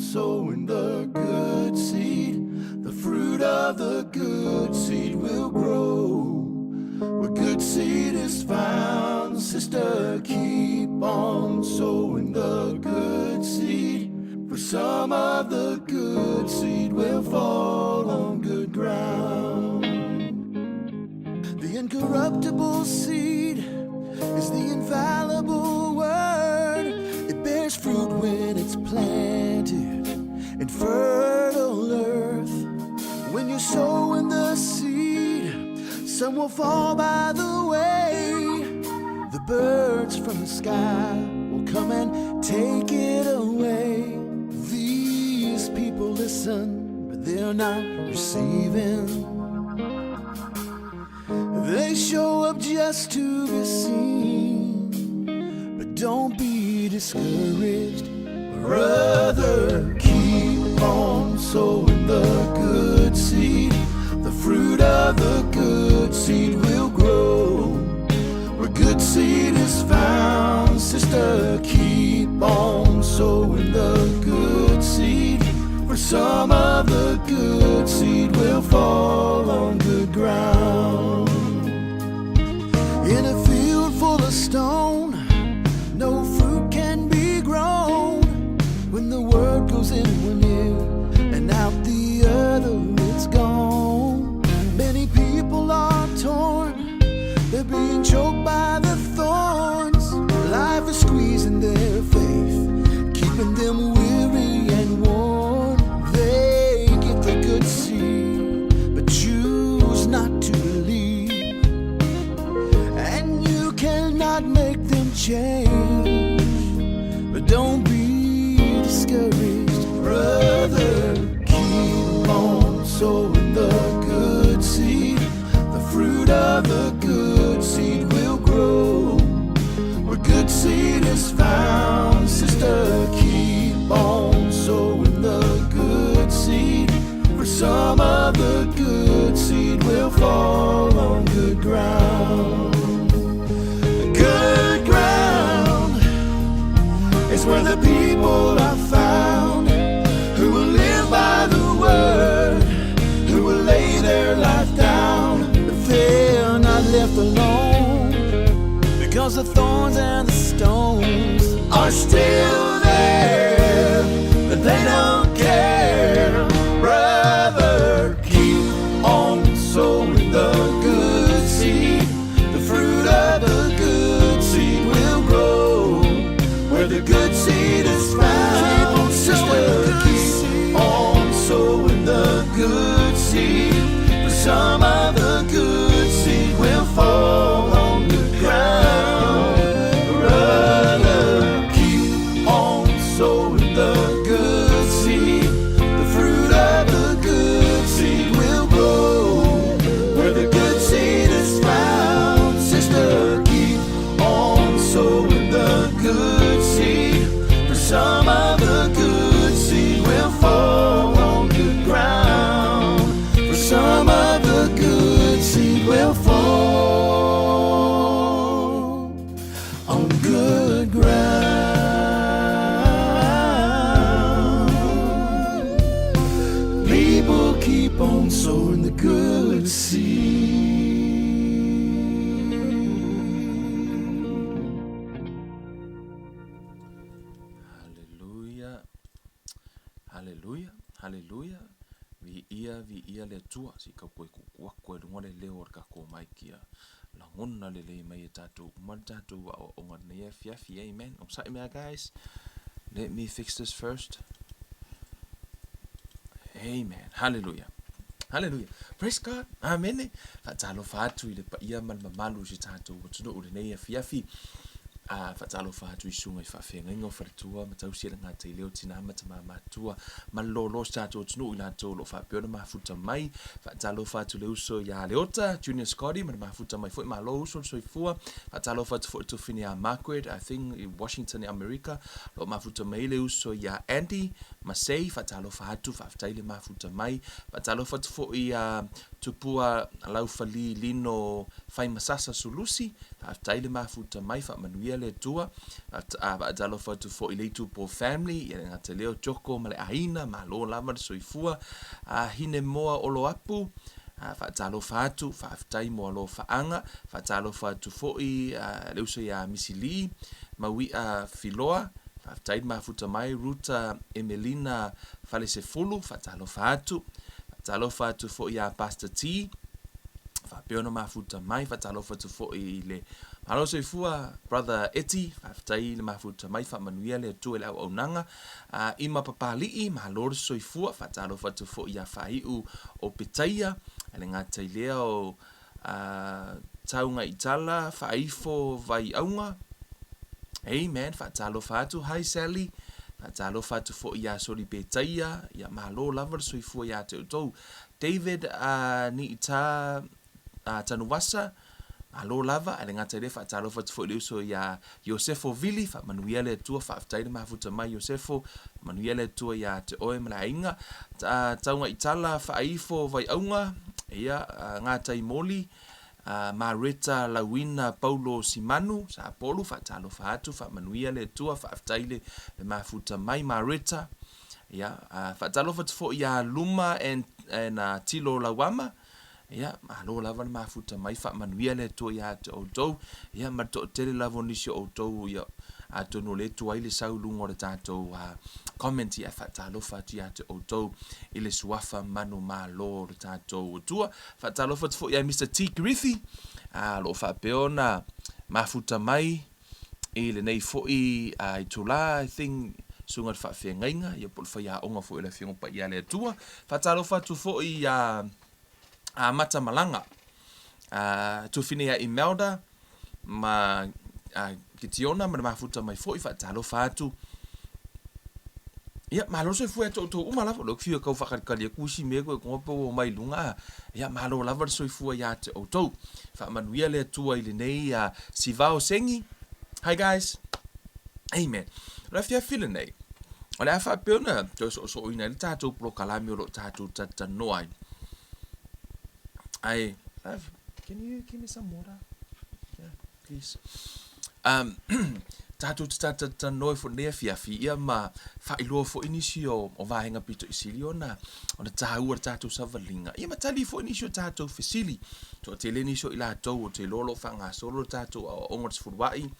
sowing the good seed. The fruit of the good seed will grow. Where good seed is found, sister, keep on sowing the good seed. For some of the good seed will fall on good ground. The incorruptible seed is the infallible word. It bears fruit when it's planted in fertile earth. When you sow in the seed, some will fall by the way. The birds from the sky will come and take it away. These people listen, but they're not receiving. They show up just to be seen. But don't be discouraged. Brother, keep on sowing the good seed. The fruit of the good seed will grow. Where good seed is found, sister, keep on sowing the good seed. For some of the good seed will fall on good ground. In a field full of stone, no fruit can be grown. When the word goes in one ear and out the other, it's gone. Many people are torn, they're being choked by the thorns. Life is squeezing their faith, keeping them weary and worn. They get the good seed, but choose not to believe. And you cannot make them change. But don't be discouraged, brother. Keep on sowing the good seed. The fruit of the good seed will grow. Where good seed is found, sister, keep on sowing the good seed. For some of the good seed will fall on good ground. Good ground is where the people are found who will live by the word, who will lay their life down. But they're not left alone because the thorns and the stones are still there, but they don't care. Brother, keep on sowing the good seed. The fruit of the good seed will grow. Where the good seed is found, sister, keep on sowing the good seed. For some of the good seed will fall on the ground. Brother, keep on sowing the good seed. The fruit of the good seed will grow. Where the good seed is found, sister, keep on sowing the good seed. For some of the good seed will fall on good ground. For some of the good seed will fall on good ground. People keep on sowing the good seed. Haleluia, haleluia, haleluia. Viia, viia le Atua, se i kau koe kuku aku ai luga le leo o le kako mai kia lagona lelei mai e tatou uma le tatou aoaoga i lenei afiafi. Amen. Onosai mea guys. Let me fix this first. Amen. Hallelujah. Hallelujah. Praise God. Amene. Faatalofa atu i le paia ma le mamalu o si tatou atunuu i lenei afiafi. A faatalofa atu i susuga i faafeagaiga o faletua ma tausi e le gata i leo tina ma tama matua ma le lolo o si tatou atunuu i latou o lo o faapea ona mafuta mai. Faatalofa atu i le uso ia Leota, Junior Scotty ma le mafuta mai foi. Malo uso le soifua. Faatalofa atu foi i le tofine ia Margaret, I think i Washington i Amerika. O lo o mafuta mai le uso ia Andy Masei. Faatalofa atu, faafetai le mafuta mai. Faatalofa atu foi ia Tupua Laufali Lino Faimasasa Sulusi. Faafetai le mafuta mai, faamanuia le Atua. Faatalofa atu foi i le Itupo family, ia le gata lea o Joko ma le aiga, malo lava le soifua. Hinemoa Oloapu, faatalofa atu, faafetai mo alofaaga. Faatalofa atu foi le uso ia Misi Lee, Maui'a Filoa, faafetai le mafuta mai. Ruta Emelina Falesefulu, faatalofa atu. Faatalofa atu foi ia Pastor T, faapea ona mafuta mai. Faatalofa atu foi i le Malo soifua Brother Eti, faafetai le mafuta mai, faamanuia le Atua i le auaunaga. Ima Papali'i, malo le soifua. Faatalofa atu foi ia Faaiu o Petaia, le gata i lea o Taugaitala Faaifo Vaiauga. Amen. Faatalofa atu. Hi Sally. Faatalofa atu foi ia Soli Petaia. Ia malo lava le soifua ia te outou. David Niita Tanuvasa, malo lava. Ae le gata i lea, faatalofa atu foi i le uso ia Iosefo Vili, faamanuia le Atua, faafetai le mafuta mai Iosefo, faamanuia le Atua ia te oe ma le aiga. Taugaitala Faaifo Vaiauga, ia, Gatai Moli, Mareta Lauina Paulo Simanu, Sapolu, faatalofa atu, faamanuia le Atua, faafetai le mafuta mai Mareta. Ia, faatalofa atu foi ia Luma and Tilo Lauama, Ia, malo lava le mafuta mai, faamanuia le Atua ia te outou, ia ma le toatele lava o nisi o outou, ia, atonu o lea e tuai le sau i luga o le tatou comment, ia, ae faatalofa atu ia te outou i le suafa manumalo o le tatou Atua. Faatalofa atu foi ia Mister T. Kirithi, o lo o faapea ona mafuta mai i lenei foi itula, I think, susuga i le faafeagaiga, ia po o le faiaoga foi o le Afioga Paia a le Atua. Faatalofa atu foi ia Amata Malaga, Tufine ia Imelda ma Kitiona ma le mafuta mai foi, faatalofa atu. Ia, malo le soifua ia te outou uma lava. O lea ou te fiu e tau faakalikali atu isi mea koe koe pe ua omai i luga. Ia, malo lava le soifua ia te outou. Faamanuia le Atua i lenei Sivao Sengi. Hi guys. Amen. O le afiafi lenei, o le a faapea ona toe soosooina ai le tatou polokalame o lo o tatou talatalanoa ai. Ae, love, can you give me some water? Yeah, please. Um, tatou te talatalanoa ai foi lenei afiafi, ia ma faailoa foi nisi o, o vaega pito i sili ona, ona taua le tatou savaliga. Ia ma tali foi nisi o tatou fesili. Toatele nisi o i latou o te iloa o lo o faagasolo le tatou aoaoga o le sefuluai,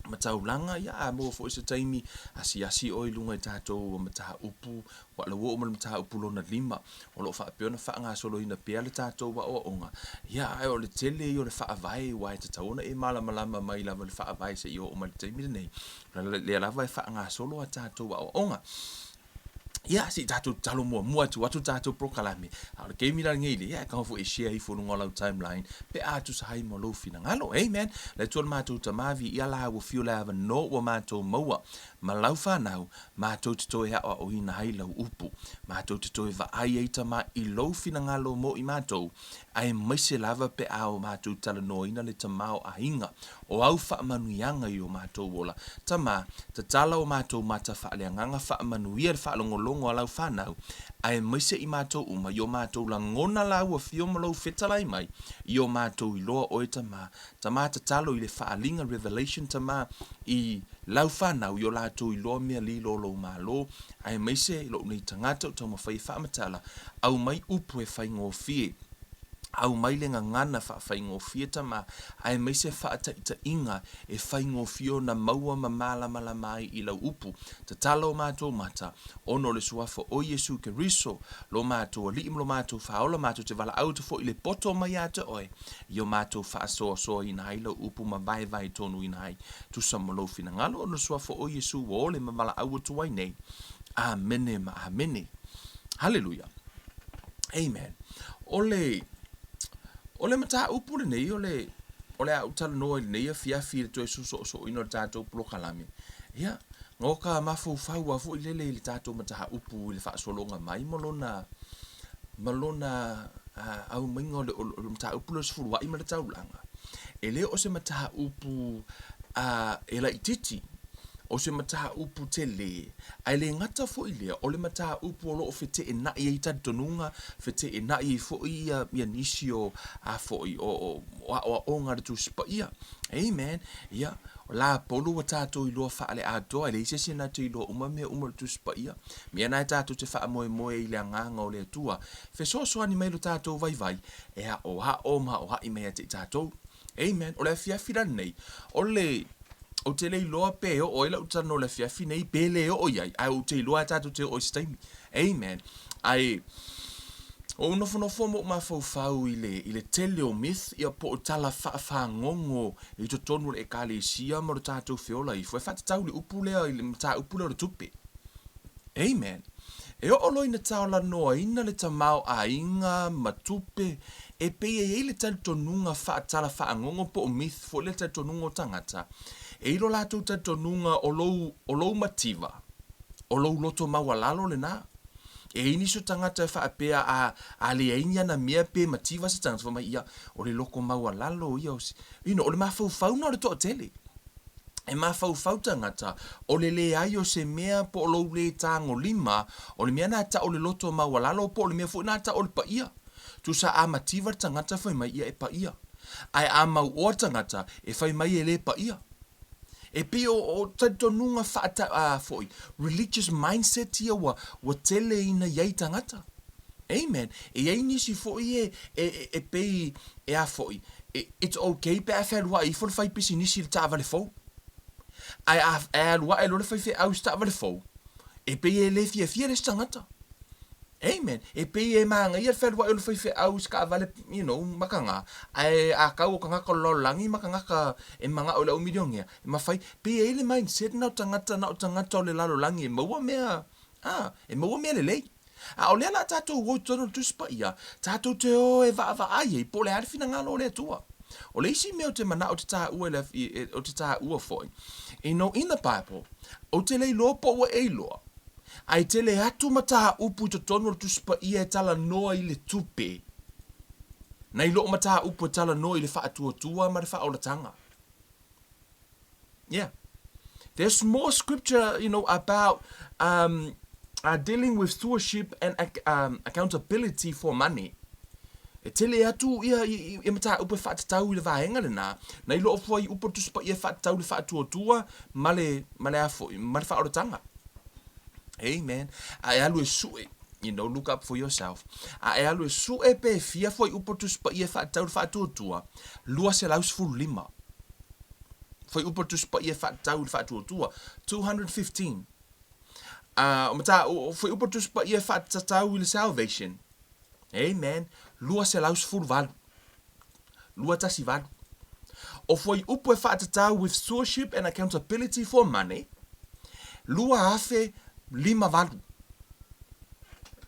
ma taulaga, ia a maua foi se taimi, asiasi oe i luga i tatou mataupu, ua ala ua oo mai le mataupu lona lima, o lo o faapea ona faagasoloina pea le tatou aoaoga, ia ae o le tele ia o le faavae aua e tatau ona e malamalama mai lava i le faavae seia oo mai i le taimi lenei, o lea lava e faagasolo a tatou aoaoga. Ia, se i tatou tatalo muamua atu atu le tatou polokalame. A o le taimi la lenei ia, e tago foi e share ifo i luga o lau timeline pe a tusa ai ma lou finagalo. Amen. Le Atua le matou Tama, viia la ua fiu le avanoa ua matou maua ma lau fanau, matou te toe aoaoina ai lau upu. Matou te toe vaai ai Tama i lou finagalo mo i matou, aemaise lava pe a o matou talanoaina le tamaoaiga o au faamanuiaga i o matou ola. Tama, tatala o matou mata faaleagaga faamanuia le faalogologo a lau fanau, aemaise i matou uma i o matou lagona lau afio ma lou fetalai mai i o matou iloa oe Tama. Tama tatalo i le faaaliga revelation Tama i lau fanau i o latou iloa mea lilo o lou malo, aemaise i lou nei tagata o taumafai e faamatala, aumai upu e faigofie. Aumai le gagana faafaigofie Tama, aemaise faataitaiga e faigofie ona maua ma malamalama ai i lau upu. Tatala o matou mata, ona o le Suafa o Iesu Keriso, lo matou Alii ma lo matou Faaola, matou te valaau atu foi i le poto mai ia te Oe, i o matou faasoasoaina ai lau upu ma vaevaetonuina ai. Tusa ma lou finagalo, ona o le Suafa o Iesu ua ole ma valaau atu ai nei. Amene ma amene. Haleluia. Amen. O le, o le mataupu lenei, o le, o le a ou talanoa i lenei afiafi i le toe soosooina o le tatou polokalame. Ia, na o ka mafaufau lava foi lele i le tatou mataupu i le faasologa mai ma lona, ma lona aumaiga o le, o le mataupu lea o le sefuluai ma le taulaga. E le o se mataupu e laitiiti. O se mataupu tele, ae le gata foi lea, o le mataupu o lo o feteenai ai talitonuga, feteenai ai foi ia, ia nisi o, a foi, o, o, o aoaoga a le Tusi Paia. Amen. Ia, o la polu ua tatou iloa faaleatoa, e leai se isi na te iloa uma mea uma o le Tusi Paia. Mea na e tatou te faamoemoe i le Agaga o le Atua, fesoasoani mai lo tatou vaivai, e aoao ma aoai mai ia te i tatou. Amen. O le afiafi la lenei, o le, ou te le iloa pe oo ai lau talanoa i le afiafi nei, pe le oo i ai, ae ou te iloa lava tatou te oo i se taimi. Amen. Ae, ua ou nofonofo ma ou mafaufau i le, i le tele o myth, ia po o tala faafagogo i totonu o le Ekalesia ma lo tatou feola ifo, e faatatau i le upu lea, i le mataupu lea o le tupe. Amen. E oo loa ina taolanoaina le tamaoaiga ma tupe, e pei e i ai le talitonuga faatala faaagogo po o myth foi lea talitonuga o tagata, e i lo latou talitonuga o lou, o lou mativa, o lou loto maualalo lena. E i ai nisi o tagata e faapea a, a leai ni ana mea pe mativa se tagata, fai mai, ia, o le loko maualalo ia o se, you know, o le mafaufau lena o le toatele. E mafaufau tagata, o le leai o se mea po o lou lē tagolima, o le mea na tau o le loto maualalo po o le mea foi na tau o le paia. Tusa a mativa le tagata fai mai ia e paia. Ae a mauoa le tagata, e fai mai e lē paia. E pei o, o talitonuga faata, a, foi, religious mindset ia ua, ua tele ina i ai tagata. Amen. E i ai nisi foi e, e, e, e pei, e a foi, It's ok pe a fealuai ifo le faipisinisi i le taavale fou. Ae a alu ae loa le faifeau i se taavale fou, e pei e le fiafia le isi tagata. Amen. E pei e manaia le fealuai o le faifeau i se taavale, you know, makaga, ae a tau o tagata o le lalolagi ma tagata e manao i le au milionea, e mafai, pei e i ai le mindset na o tagata, na o tagata o le lalolagi e maua mea, ah, e maua mea lelei. A o lea la tatou o i totonu o le Tusi Paia, tatou te o e vaavaai ai po o le a le finagalo o le Atua. O le isi mea ou te manao ou te taua i le, ou te taua foi, you know, in the Bible, ou te le iloa po ua e iloa, ae tele atu mataupu i totonu o le Tusi Paia e talanoa i le tupe, nai lo mataupu e talanoa i le faatuatua ma le faaolataga. Yeah. There's more scripture, you know, about um, uh, dealing with stewardship and um, accountability for money. E tele atu ia i, i mataupu e faatatau i le vaega lenā, nai lo o fuaiupu o le Tusi Paia e faatatau i le faatuatua ma le, ma le a foi, ma le faaolataga. Amen. A e alu e sue, you know, look up for yourself. A e alu e sue pe e fia fuaiupu o le Tusi Paia e faatatau i le faatuatua, 215. Fuaiupu o le Tusi Paia e faatatau i le faatuatua, 215. A, o mata, o fuaiupu o le Tusi Paia e faatatau i le salvation, amen, 218. 218. O fuaiupu e faatatau with stewardship and accountability for money, 2058.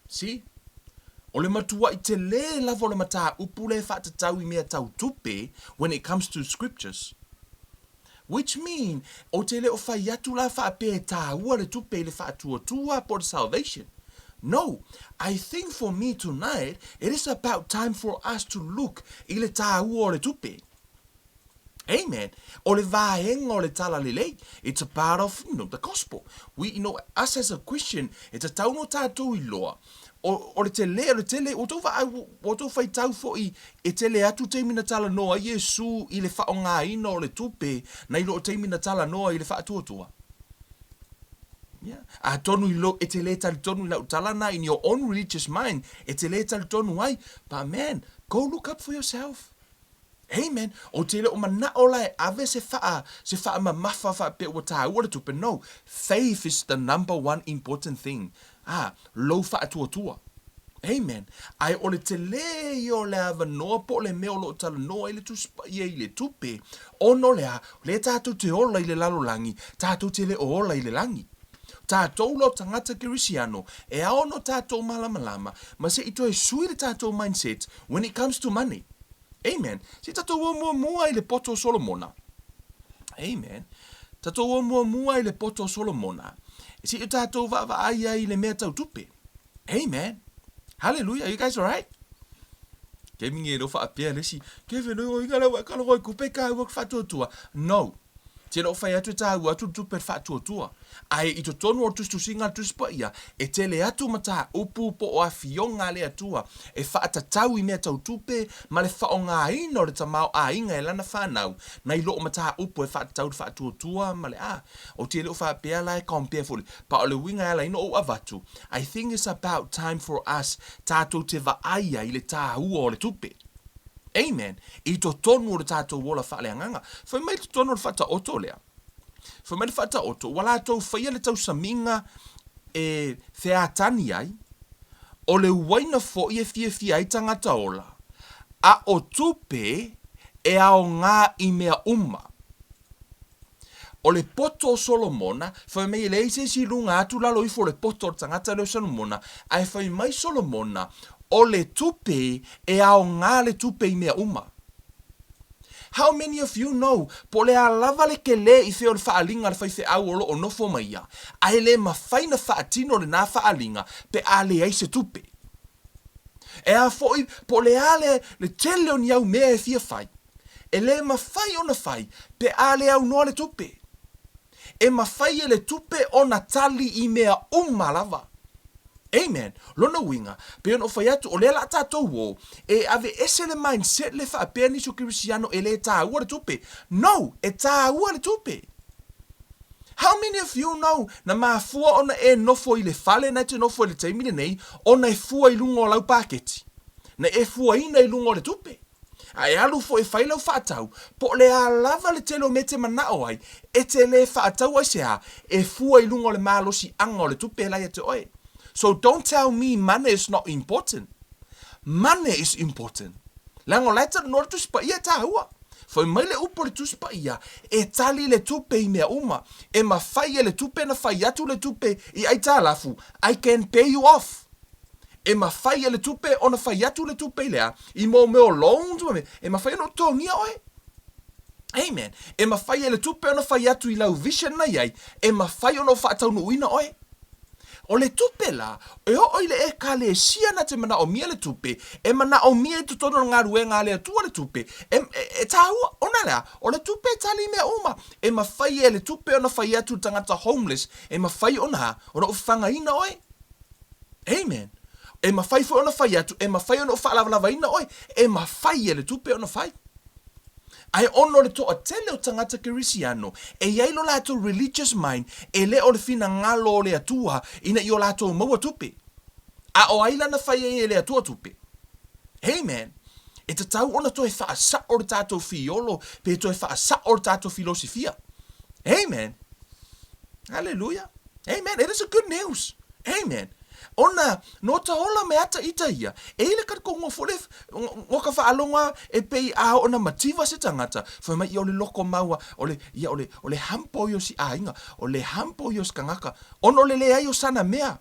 See? O le matuaʻi telē lava o le mataupu lea e faatatau i mea tau tupe when it comes to scriptures. Which mean, ou te le o fai atu la faapea e tāua le tupe i le faatuatua po o le salvation. No, I think for me tonight, it is about time for us to look i le tāua o le tupe. Amen. O le vaega o le talalelei. It's a part of, you know, the gospel. We, you know, us as a Christian, e tatau no tātou iloa. O, o le tele, o le tele, ua tou vaai, ua tou faitau foi e tele atu taimi na talanoa ai Iesu i le faaaogaina o le tupe nai lo o taimi na talanoa i le faatuatua. Yeah. Atonu i lo, e te le talitonu i lau tala na, in your own religious mind, e te le talitonu ai, but man, go look up for yourself. Amen. Ou te le o manao la e ave se whaa, se whaamamafa faapea ua tāua le tupe. No. Faith is the number one important thing. Ah, lou faatuatua. Amen. Ae o le telē ia o le avanoa po o le mea o lo o talanoa ai le Tusi Paia i le tupe, ona o le a? O lea tātou te ola i le lalolagi, tātou te le o ola i le lagi. Tātou la o tagata Kerisiano, e ao no tātou malamalama, ma se i toe sui le tātou mindset when it comes to money. Amen. Se i tatou o muamua i le poto o Solomona. Amen. Tatou o muamua i le poto o Solomona. Se i o tatou vaavaai ai i le mea tau tupe. Amen. Hallelujah. Are you guys alright? Ke mingi e lo whaapea le isi, Kevin, o inga lau e kalogo i kupe ka ua whaatuatua. No. Te le o fai atu e tāua atu le tupe le faatuatua. Ae i totonu o le tusitusiga a le Tusi Paia, e tele atu mataupu po o afioga a le Atua e faatatau i mea tau tupe ma le faaaogaina o le tamaoaiga e lana fanau nai lo o mataupu e faatatau i le faatuatua ma le a. Ou te le o faapea la e compare foi pa o le uiga e ala ai ona ou avatu, I think it's about time for us tatou te vaai ai i le tāua o le tupe. Amen. I totonu o le tatou ola faaleagaga. Fai mai totonu o le faataoto lea. Fai mai le faataoto, ua latou faia le tausamiga e featani ai, o le uaina foi e fiafia ai tagata ola, a o tupe e aoga i mea uma. O le poto o Solomona, fai mai e leai se isi i luga atu lalo ifo o le poto o le tagata lea o Solomona, ae fai mai Solomona, o le tupe e aoga le tupe i mea uma. How many of you know, po o le a lava le kelē i fea o le faaaliga a le faifeau o lo o nofo mai ia, ae le mafai na faatino lenā faaaliga pe a leai se tupe. E a foi, po o le a le, le tele o ni au mea e fia fai, E le mafai ona fai pe a le aunoa le tupe. E mafai e le tupe ona tali i mea uma lava. Amen. Lona uiga, pei ona ou fai atu, o lea la tatou o, e aveese le mindset le faapea nisi o Kerisiano e le taua le tupe. No! E taua le tupe. How many of you know, na mafua ona e nofo i le fale na e te nofo i le taimi lenei, ona e fua i luga o lau paketi? Na e fuaina i luga o le tupe? A e alu foi e fai lau faatau, po o le a lava le tele o mea e te manao ai, e te le faatau aisea, e fua i luga o le malosiaga o le tupe la ia te oe. So don't tell me money is not important. Money is important. Leaga o la e talanoa le Tusi Paia e taua. Fai mai le upu a le Tusi Paia, e tali le tupe i mea uma. E mafai e le tupe na fai atu le tupe i aitalafu, I can pay you off. E mafai e le tupe ona fai atu le tupe i le a? I mō mea o loans ma mea, e mafai ona totogia oe. Amen. E mafai e le tupe ona fai atu i lau vision na i ai, e mafai ona faataunuuina oe. O le tupe la, e oo i le Ekalesia na te manaomia le tupe, e manaomia i totonu o le galuega a le Atua le tupe, e, e, e tāua, ona le a? O le tupe e tali i mea uma. E mafai e le tupe ona fai atu i le tagata homeless, e mafai ona, ona ou fafagaina oe. Amen. E mafai foi ona fai atu, e mafai ona ou faalavalavaina oe, e mafai e le tupe ona fai. Ae ona o le toatele o tagata Kerisiano, e i ai lo latou religious mind, e le o le finagalo o le Atua ina ia o latou maua tupe. A o ai la na fai ai e le Atua tupe? Amen. E tatau ona toe faasao le tatou fiolo pe toe faasao le tatou filosifia. Amen. Hallelujah. Amen. It is a good news. Amen. Ona, no ta ola me ata ita ia, e ile ka ko ngo fole, ngo ka whaalonga e pei a ona mativa se tangata, whai mai ia o le loko maua, o le, ia o le, o le hampo i o si ainga, o le hampo i o si kangaka, ona o le leai o sana mea.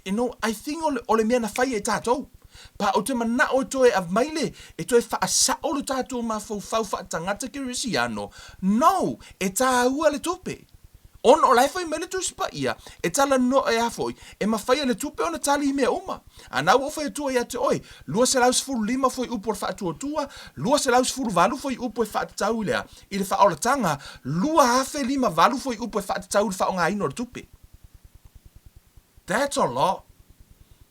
You know, I think o le, o le mea na whai e tātou. Pa o te manao e toe aumai le, e toe whaasao le tātou mafaufau whaatangata Kerisiano. No, e tāua le tupe. Ona o la e fai mai le Tusi Paia, e talanoa e a foi, e mafai e le tupe ona tali i mea uma. A na ua ou fai atua ia te oe, 215 foi upu o le faatuatua, 218 foi upu e faatatau i le a, i le faaolataga, 2058 foi upu e faatatau i le faaaogaina o le tupe. That's a lot.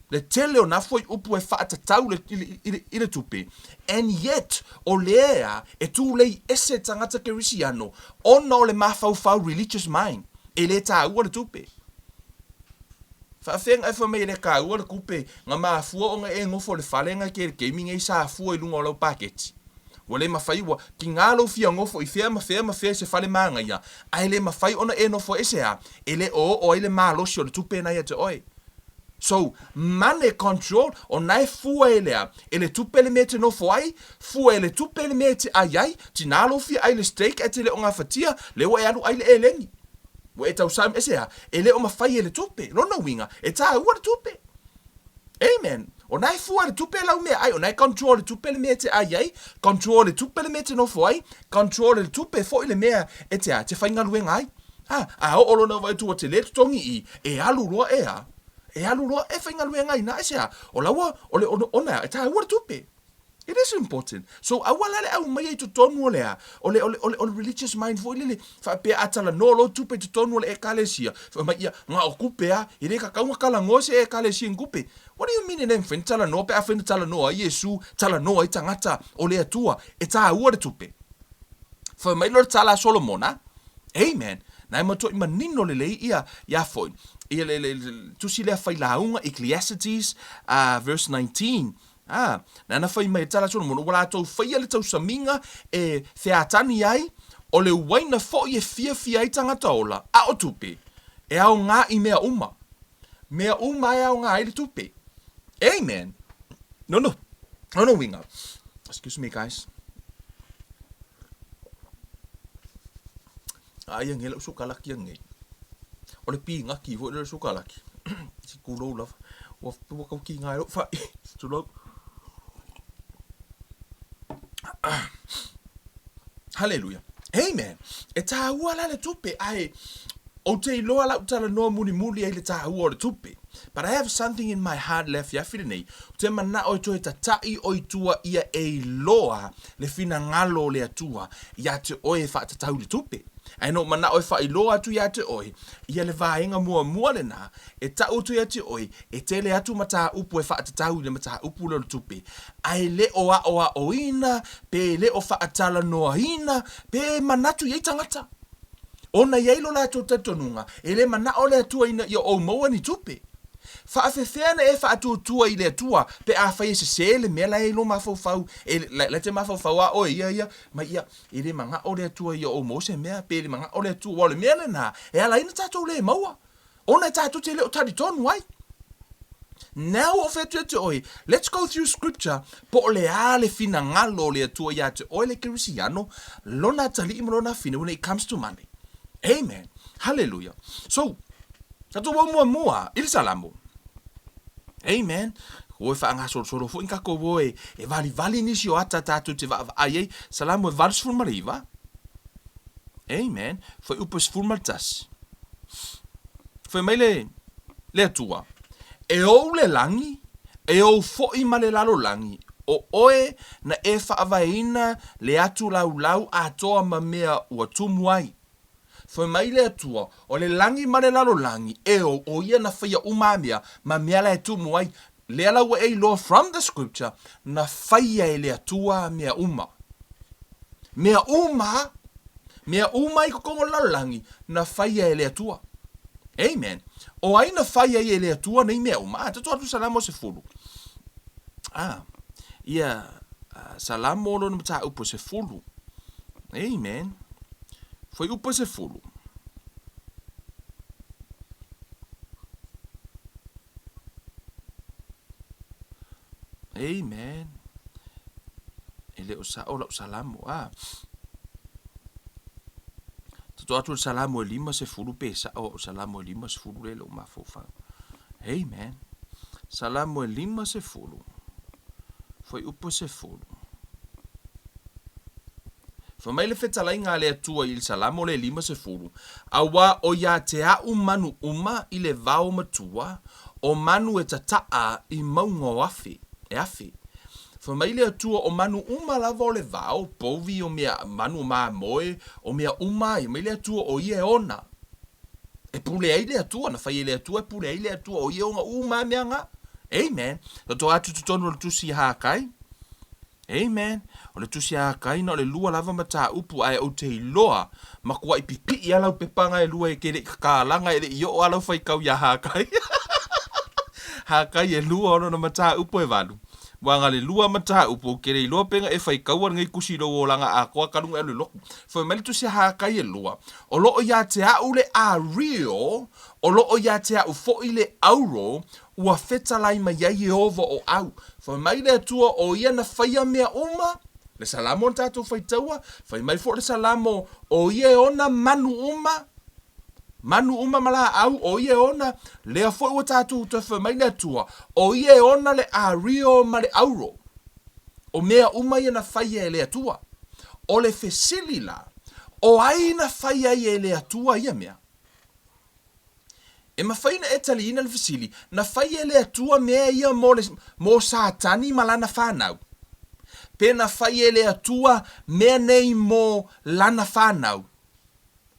Le tele o nā fuaiupu e faatatau i le, i le, i le tupe. And yet, o lea e tūlei ese tagata Kerisiano ona o le mafaufau religious mind, e le tāua le tupe. Faafeaga e fai mai e le kāua le kupe, nga mafua ona e nofo i le fale nga ke le taimi nei sa fua i luga o lau paketi. Ua le mafai, ua kigā lou fia nofo i fea ma fea ma fea i se fale mānaia, ae le mafai ona e nofo ese a, e le o oo ai le malosi o le tupe na ia te oe. So, money control, o na e fua e lea, e le tupe le mea e te nofo ai, fua e le tupe le mea e te ai ai, tinā lou fia ai le steak ae te le o gafatia, lea ua e alu ai le eleni. Ua e tausami ese a, e le o mafai e le tupe. Lona uiga, e tāua le tupe. Amen. O na e fua le tupe lau mea ai, o na e control le tupe le mea e te ai ai, control le tupe le mea e te nofo ai, control le tupe foi le mea e te a, te faigaluega ai. A, a oo lona vaai atu ua tele totogi i, e alu loa e a, e alu loa e faigaluega ai na, aisea? O laua, o le, ona, e tāua le tupe. It is important. So aua la le aumaia i totonu o le a, o le, o le, o le, o le religious mind foi lele, faapea a talanoa loa tupe i totonu o le Ekalesia, fai mai ia, na o tupe a, e le tatau ona talanoa se Ekalesia i ni tupe. What do you mean e le mafai ona talanoa pe afai na talanoa ai Iesu, talanoa ai tagata o le Atua, e taua le tupe. Fai mai loa le tala a Solomona, Amen. Na e matuai manino lelei ia, ia foi, ia le, le, le, le tusi lea failauga, Ecclesiastes, verse 19, Ā, nāna whai mai e tala Solomona, ua lātou whaia le tausamiga e feātani ai, o le uaina foʻi e fiafia ai tagata ola, a o tupe, e aoga i mea uma. Mea uma e aoga ai le tupe. Amen! No, no, no, no uiga. Excuse me, guys. Aia nei lau sukalaki anei. O le pinaki foi lea o le sukalaki. Se tulou lava. Ua ua tau kiga ai lou fai. Tulou. Haleluia. Amen. E tāua la le tupe ae ou te iloa lau talanoa mulimuli ai le tāua o le tupe. But I have something in my heart le afiafi lenei. Ou te manao e toe tataʻi oe i tua ia e iloa le finagalo o le Atua iā te oe e faatatau i le tupe. Ae na ou manao e faailoa atu iā te oe ia le vaega muamua lenā e taʻu atu iā te oe e tele atu mataupu e faatatau i le mataupu lea o le tupe, ae le o aʻoaʻoina pe le o faatalanoaina pe manatu i ai tagata. Ona i ai lo latou talitonuga, e le manaʻo le Atua ina ia ou maua ni tupe. Faafefea na e faatuatua i le Atua pe afai e sesē le mea la e i lou mafaufau, e, la, la te mafaufau a oe ia, ia, mai ia, e le manaʻo le Atua ia ou maua se mea, pe le manaʻo le Atua, aua o le mea lenā, e ala ai na tatou le maua, ona e tatou te le o talitonu ai. Now ua ou fai atu ia te oe, let's go through scripture, po o le a le finagalo o le Atua iā te oe le Kerisiano, lona atalii ma lona afine when it comes to money. Amen. Hallelujah. So, tatou o muamua i le Salamo. Amen. Ua e faagasolosolo foi ni tatou o e, e valivali nisi o ata tatou te vaavaai ai. Salamo e 89. Amen. Fuaiupu e 11. Fai mai le, le Atua, E ou le lagi, e ou foʻi ma le lalolagi, o oe na e faavaeina le atu laulau atoa ma mea ua tumu ai. Fai mai le Atua, o le lagi ma le lalolagi, e ou, o ia na faia uma a mea, ma mea la e tumu ai. Lea la ua e iloa from the scripture, na faia e le Atua mea uma. Mea uma, mea uma i totonu o le lalolagi, na faia e le Atua. Amen. O ai na fai ai e le Atua nei mea uma? Ah, tatou atu Salamo 10. Ah, ia, Salamo lona mataupu e 10. Amen. Fuaiupu e 10. Amen. E le o sao lau salamo. Ah. Tatou atu le salamo e 50 pe sao au salamo e 50 le lou mafaufau. Amen. Salamo e 50. Fuaiupu e 10. Fai mai le fetalaiga a le Atua i le Salamo le 50, Auā o iā te aʻu manu uma i le vao matua, o manu e tataʻa i mauga o afe, e afe. Fai mai le Atua, o manu uma lava o le vao, povi, o mea, manu o mamoe, o mea uma ai, mai le Atua o ia e ona. E pule ai le Atua, na fai e le Atua e pule ai le Atua, o ia e ona uma mea na. Amen. Toto atu totonu o le tusi Hakai. Amen. O le tusi a Kaina o le lua lava mataupu ae ou te iloa matuai pipii a lau pepa na e lua e ke le i kakalaga e le i oo a lau faitau iā Hakai. Hakai e lua o lona mataupu e valu. Ua na le lua mataupu ou ke le iloa pe na e faitaua lenei tusi i lou olaga atoa talu na e alu i lotu. Fai mai le tusi a Hakai e lua, O loo iā te aʻu le ario, o loo iā te aʻu foʻi le auro, Ua fetalai mai ai Ieova o au. Fai mai le Atua o ia na faia mea uma, le Salamo na tatou faitaua, fai mai foi le Salamo o ia e ona manu uma, manu uma ma laau, o ia e ona, lea foi ua tatou toe fai mai le Atua, o ia e ona le ario ma le auro. O mea uma ia na faia e le Atua. O le fesili la, o ai na fai ai e le Atua ia mea? E mafai ona e taliina le fesili, na fai e le Atua mea ia mo le, mo Satani ma lana fanau? Pe na fai e le Atua mea nei mo Lana fanau?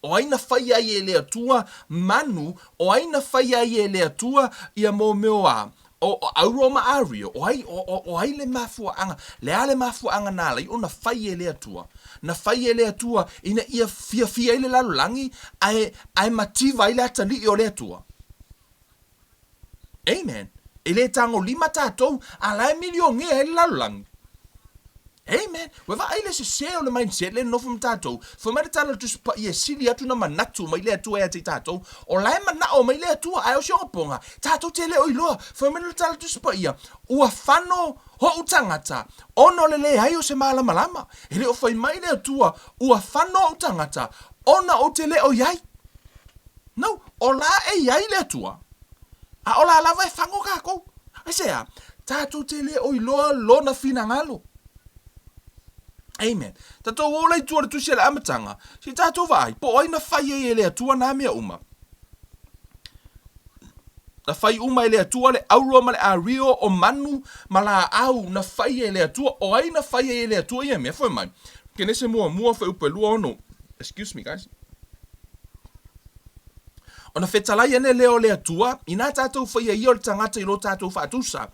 O ai na faia ai e le Atua manu? O ai na faia ai e le Atua ia mō mea a o auro ma ario? O ai, o, o, o ai le mafuaaga? Le a le mafuaaga na ala ai ona fai e le Atua? Na fai e le Atua ina ia fiafia ai le lalolagi ae, ae mativa ai le atalii o le Atua. Amen. E le tagolima tatou, a la e milionea ai le lalolagi. Amen. Ua vaai le sese o le mindset lea e nonofo ma tatou. Fai mai le tala o le Tusi Paia e sili atu na manatu mai le Atua ia te i tatou. O la e manao mai le Atua, ae o si ona poga, tatou te le o iloa. Fai mai le tala o le Tusi Paia, ua fano hoʻu tagata ona o le leai o se malamalama. E le o fai mai le Atua, ua fano ou tagata ona ou te le o i ai. No, o la e i ai le Atua, a o la lava e fago kākou. Aisea? Tatou te le o iloa Lona finagalo. Amen. Tatou o la i tua o le Tusi a le Amataga, se i tatou vaai, po o ai na fai ai e le Atua nā mea uma. Na fai uma e le Atua le auro ma le ario o manu ma laau na fai e le Atua. O ai na fai ai e le Atua ia mea? Fai mai. Kenese muamua fuaiupu e 26. Excuse me guys. Ona fetalai ane lea o le Atua, inā tātou whaia ia o le tagata i lo tātou faatusa,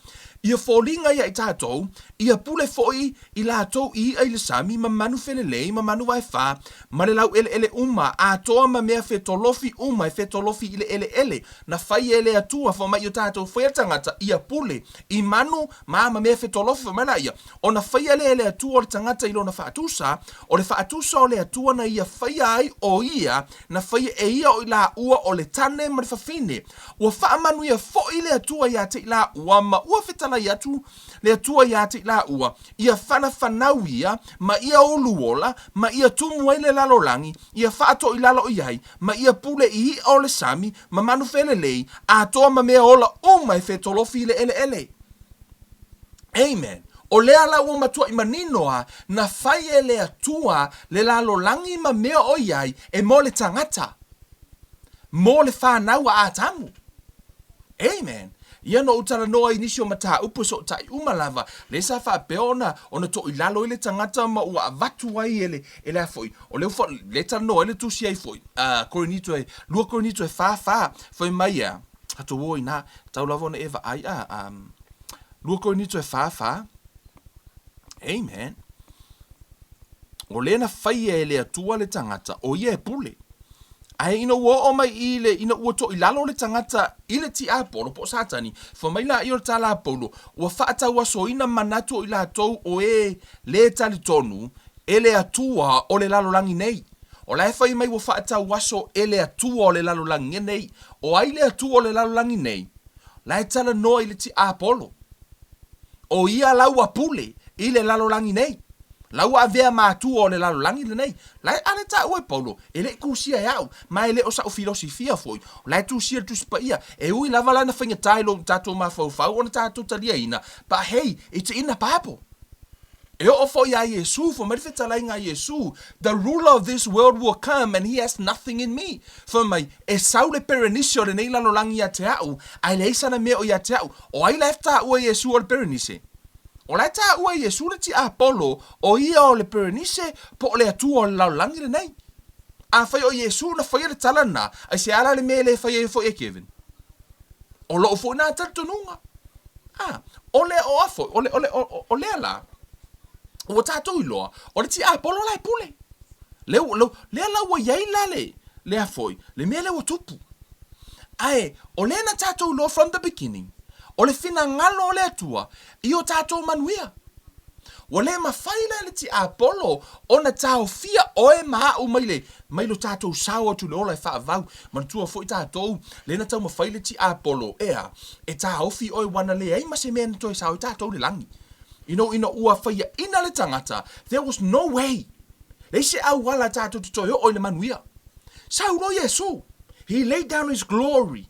ia foliga ia i tātou, ia pule foi i latou i iʻa i le sami, ma manu felelei, ma manu vaefā, ma le lauʻeleʻele uma, atoa ma mea fetolofi uma e fetolofi i le ʻeleʻele, na fai e le Atua, fai mai i o tātou whaia tagata, ia pule i manu ma ma mea fetolofi, fai mai laia, ona faia lea e le Atua o le tagata i lona faatusa, o le faatusa o le Atua na ia faia ai o ia, na faia e ia o i laua o le tane ma le fafine. Ua faamanuia foi le Atua iā te i laua, ma ua fetalai atu le Atua iā te i laua, ia fanafanau ia, ma ia uluola, ma ia tumu ai le lalolagi, ia faatoilalo i ai, ma ia pule i iʻa o le sami, ma manu felelei, atoa ma mea ola uma e fetolofi i le ʻeleʻele. Amen. O lea la ua matuaʻi manino a na fai e le Atua le lalolagi ma mea o i ai e mo le tagata, mo le fanau a Atamu. Amen. Ia na ou talanoa i nisi o mataupu e soʻotaʻi uma lava, lea sa faapea ona, ona toʻilalo ai le tagata ma ua avatu ai e le, e le a foi, o lea ua, lea e talanoa ai le tusi ai foi, a Korinito e, 2 Korinito e 4, 4, fai mai a, tatou o inā, tau lava ona e vaai, a, um, 2 Korinito e 4, 4. Amen. O lea na faia e le Atua le tagata, o ia e pule. Ae ina ua oo mai i le, ina ua toʻilalo le tagata i le tiapolo po o Satani, fai mai laia o le tala a Paulo, ua faatauasoina manatu o i latou o e lē talitonu e le Atua o le lalolagi nei. O la e fai mai ua faatauaso e le Atua o le lalolagi nei. O ai le Atua o le lalolagi nei? La e talanoa i le tiapolo. O ia la ua pule i le lalolagi nei. La ua avea ma Atua o le lalolagi lenei. La e ale taua e Paulo, e le i tusia e au, ma e le o saʻu filosifia foi. La e tusia le Tusi Paia, e ui lava la na faigata i lo tatou mafaufau ona tatou taliaina, but hey, it's in the Bible. E oo foi iā Iesū, fai mai le fetalaiga a Iesū, The ruler of this world will come and he has nothing in me. Fai mai, e sau le perenise o lenei lalolagi ia te au, a e leai sana mea o ia te au. O ai la e taua e Iesū o le perenise? O la e taua e Iesū le tiapolo, o ia o le perenise po o le Atua o le lalolagi lenei. Afai o Iesū na faia le tala lena, aisea la le mea e le faia ai foi e Kevin? O loʻu foi nā talitonuga. A, o le o a foi, o le, o le, o, o lea la, ua tātou iloa, o le tiapolo la e pule. Le, le, lea la ua i ai la le, le a foi, le mea lea ua tupu. Ae, o lea na tātou iloa from the beginning, o le finagalo o le Atua i o tātou manuia. Ua le mafai la e le tiapolo ona taofia oe ma aʻu mai le, mai lo tatou sao atu i le ola e faavau. Manatua foi tatou, lea na taumafai le tiapolo, ea, e taofi oe ua na leai ma se mea na toe sao ai tatou i le lagi. You know, ina ua faiaina le tagata, there was no way. Leai se auala tatou te toe oo i le manuia. Sau loa Iesu. He laid down his glory.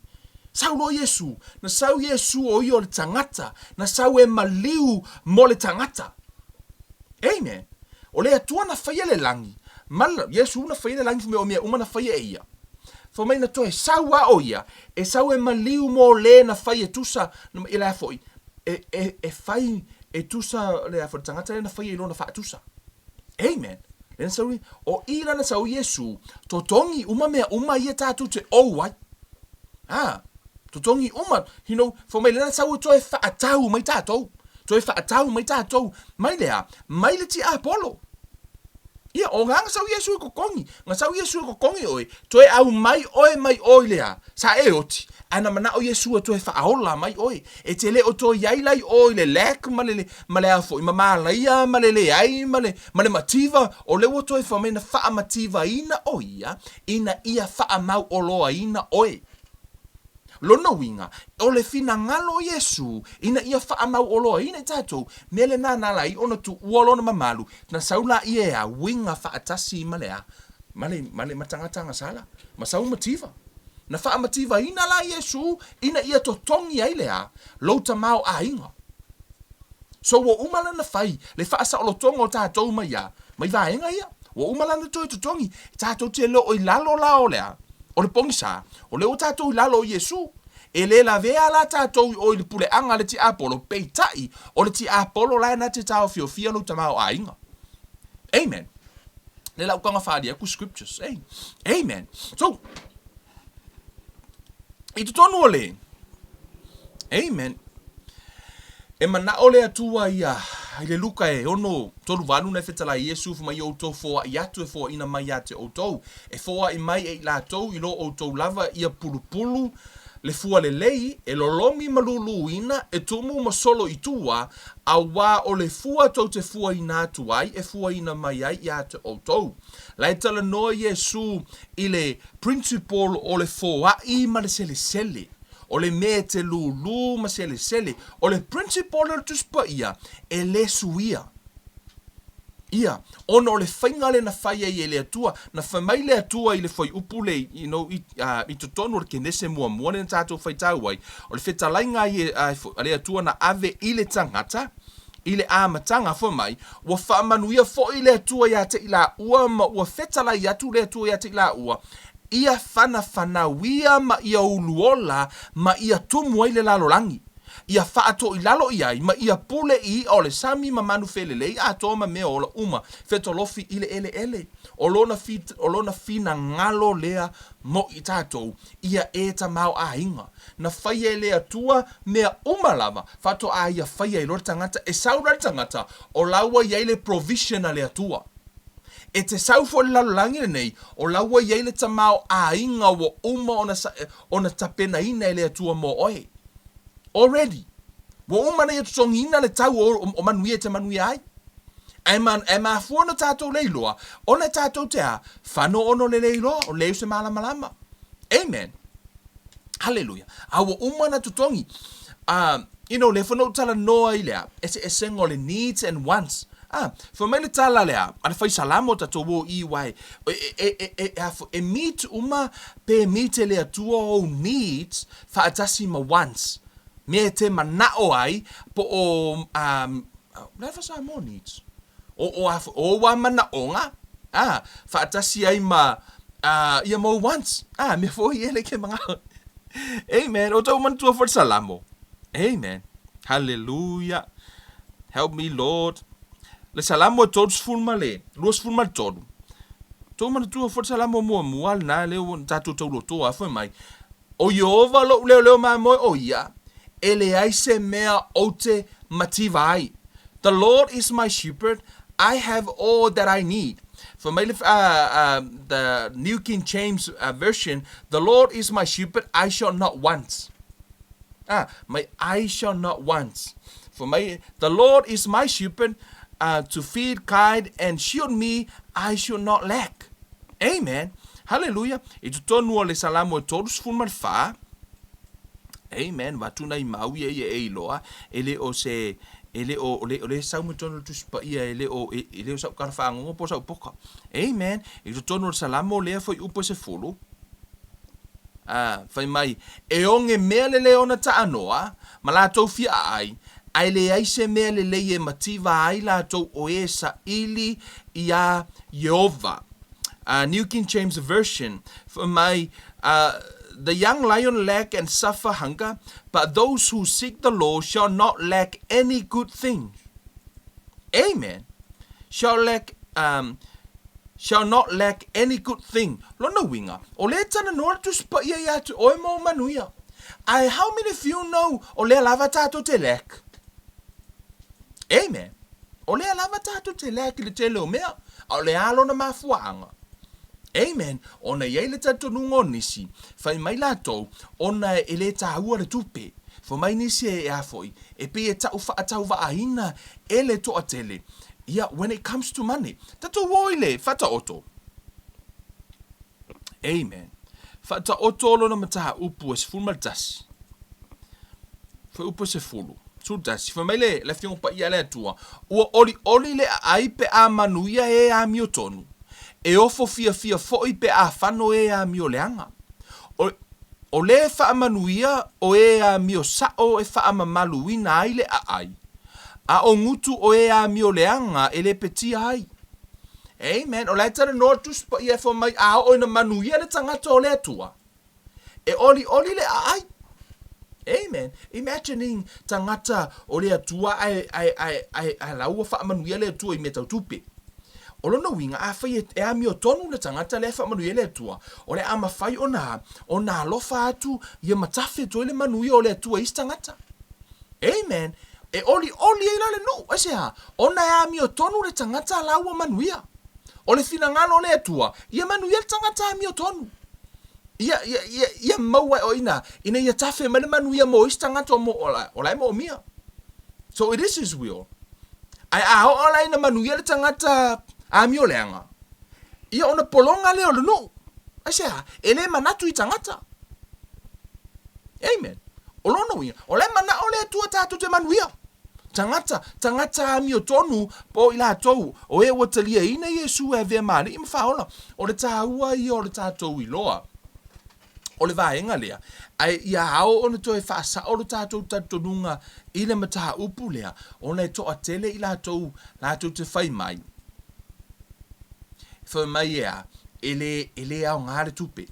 Sau loa Iesu. Na sau Iesu o ia o le tagata. Na sau e maliu mo le tagata. Amen. O le Atua na faia le lagi, ma le, Iesu na faia le lagi fai mai o mea uma na faia e ia. Fai mai na toe sau a o ia, e sau e maliu mo le na fai e tusa, i le a foi, e, e, e fai, E tusa le a foi le tagata lea na faia i lona faatusa. Amen. Lea na sau i, o i la na sau Iesu, totogi uma mea uma ia tatou te ou ai. Ah, totogi uma, you know, fai mai lea na sau e toe faatau mai tatou. Toe faatau mai tatou, mai le a? Mai le tiapolo. Ia, o nga na sau Iesu e totogi, na sau Iesu e totogi oe, toe aumai oe mai o i le a? Sa e oti, ae na manao Iesu e toe faaola mai oe. E te le o toe i ai la i o i le lack ma le, ma le a foi, ma malaia ma le leai ma le, ma le mativa, o lea ua toe fai mai na faamativaina o ia, ina ia faamauoloaina oe. Lona uiga, o le finagalo o Iesu ina ia faamauoloaina i tatou, mea lena na ala ai ona tuua lona mamalu, na sau laia e a uiga faatasi ma le a? Ma le, ma le matagata agasala, ma sau mativa. Na faamativaina la Iesu ina ia totogi ai le a? Lou tamaoaiga. So ua uma lana fai le faasaolotoga o tatou mai a? Mai vaega ia. Ua uma lana toe totogi. Tatou te le o i lalo la o le a? O le pogisa. O lea ua tatou i lalo o Iesu. E le lavea la tatou i o i le puleaga a le tiapolo, peitai, o le tiapolo la e na te taofiofia lou tamaoaiga. Amen. Lea la uka na faaalia atu scriptures. Hey. Amen. So, i totonu o le Amen. E manao le Atua ia i le Luka e ono tolu valu na e fetalai Iesu fai mai outou foai atu e foaina mai ia te outou. E foai mai e i latou i lo outou lava ia pulupulu le fua lelei e lolomi ma luluina e tumu ma solo i tua, auā o le fua tou te fuaina atu ai e fuaina mai ai ia te outou. La e talanoa Iesu i le principle o le foai ma le selesele. O le mea e te lūlū ma selesele, o le principle o le Tusi Paia, e le suia. Ia, ona o le faiga lea na fai ai e le Atua, na fai mai le Atua i le fuaiupu le, you know, i, uh, i totonu o le Kenese muamua lea na tatou faitau ai, o le fetalaiga ai a le Atua na ave i le tagata, i le amataga, fai mai, ua faamanuia foi le Atua ia te i laua ma ua fetalai atu le Atua ia te i laua, ia fanafanauia ma ia uluola ma ia tumu ai le lalolagi, ia faatoilalo i ai ma ia pule i iʻa o le sami ma manu felelei atoa ma mea ola uma fetolofi i le eleele. O lona, o lona finagalo lea mo i tatou, ia e tamaoaiga. Na faia e le Atua mea uma lava, faatoa ia faia ai loa le tagata, e sau la le tagata, o la ua i ai le provision a le Atua. E te sau foi i le lalolagi lenei, o la ua i ai le tamaoaiga ua uma ona, ona tapenaina e le Atua mo oe. Already. Ua uma ona ia totogiina le tau o, o manuia e te manuia ai. Ae, ma, ae mafua ona tatou le iloa, ona e tatou te a, fano ono le le iloa, o leai o se malamalama. Amen. Hallelujah. A ua uma ona totogi. You know, lea foi na ou talanoa i le a, eseesega o le needs and wants. Ah, fai mai le tala lea, a le fai salamo tatou o i wai, e, e, e, e, e, e meet uma pe meet e le Atua ou needs faatasi ma wants. Mea e te manao ai, po o, um, le a Samoa needs? O, o, a, o ua manaoga, ah, faatasi ai ma, ah, ia mo wants. Ah, mea foi e le ke mangao. Amen. O tau manatua foi le salamo. Amen. Hallelujah. Help me, Lord. Le salamo e 30 ma le 23. Tou manatua foi le salamo muamua lena lea ua tatou taulotoa foi mai. O Ieova lou leoleo mamoe o ia, e leai se mea ou te mativa ai. The Lord is my shepherd, I have all that I need. Fai mai le, the New King James Version, The Lord is my shepherd, I shall not want. Ah, mai I shall not want. Fai mai, The Lord is my shepherd, to feed, guide, and shield me, I shall not lack. Amen. Hallelujah. I totonu o le Salamo e 34, Amen. Vatuna i mau ia ia e iloa, e le o se, e le o, o le, o le sau mai totonu o le Tusi Paia, e le o, e, e le o sau tala fagogo po o sau poka. Amen. I totonu o le Salamo lea foi upu e sefulu, a, fai mai, e oge mea le le ona taanoa, ma latou fia aai, ae leai se mea lelei e mativa ai latou o e saili iā Ieova. New King James Version, fai mai, The young lion lack and suffer hunger, but those who seek the Lord shall not lack any good thing. Amen. Shall lack, um, shall not lack any good thing. Lona uiga, o lea e talanoa le Tusi Paia ia te oe ma ou manuia. Ae how many of you know o lea lava tatou te lack? Amen. O lea lava tatou te lack i le tele o mea, a o le a lona mafuaaga? Amen. Ona e i ai le talitonuga o nisi, fai mai latou, ona e le taua le tupe. Fai mai nisi e a foi, e pei e tau faatauvaaina e le toatele. Ia, when it comes to money, tatou o i le faataoto. Amen. Faataoto lona mataupu e 11. Fuaiupu e 10. 11. Fai mai le, le Afioga Paia a le Atua, Ua olioli le aai pe a manuia e amiotonu, e ofo fiafia foi pe a fano e amioleaga. O, o le faamanuia o e amio sao e faamamaluina ai le aai, a o gutu o e amioleaga e lepetia ai. Amen. O la e talanoa le Tusi Paia e fai mai, a oo ina manuia le tagata o le Atua, E olioli le aai. Amen. Imagining tagata o le Atua ae, ae, ae, ae, ae la ua faamanuia le Atua i mea tau tupe. O lona uiga, afai e, e amiotonu le tagata lea e faamanuia le Atua, o le a mafai ona, ona alofa atu ia ma tafe atu ai le manuia o le Atua i isi tagata. Amen. E olioli ai la le nuu. Aisea? Ona e amiotonu le tagata la ua manuia. O le finagalo o le Atua, ia manuia le tagata amiotonu. Ia, ia, ia, ia maua e oe ina, ina ia tafe mai le manuia mo isi tagata o, mo, o, la, o la e moomia. So it is his will. Ae a oo la ina manuia le tagata amioleaga, ia ona pologa lea o le nuu. Aisea? E le manatu i tagata. Amen. O lona uiga, o la e manao le Atua tatou te manuia. Tagata, tagata amiotonu po o i latou, o e ua taliaina Iesu e avea ma Alii ma Faaola. O le taua ia o le tatou iloa o le vaega lea, ae ia ao ona toe faasao lo tatou talitonuga i le mataupu lea, ona e toatele i latou latou te fai mai, fai mai e a, e le, e le aoga le tupe.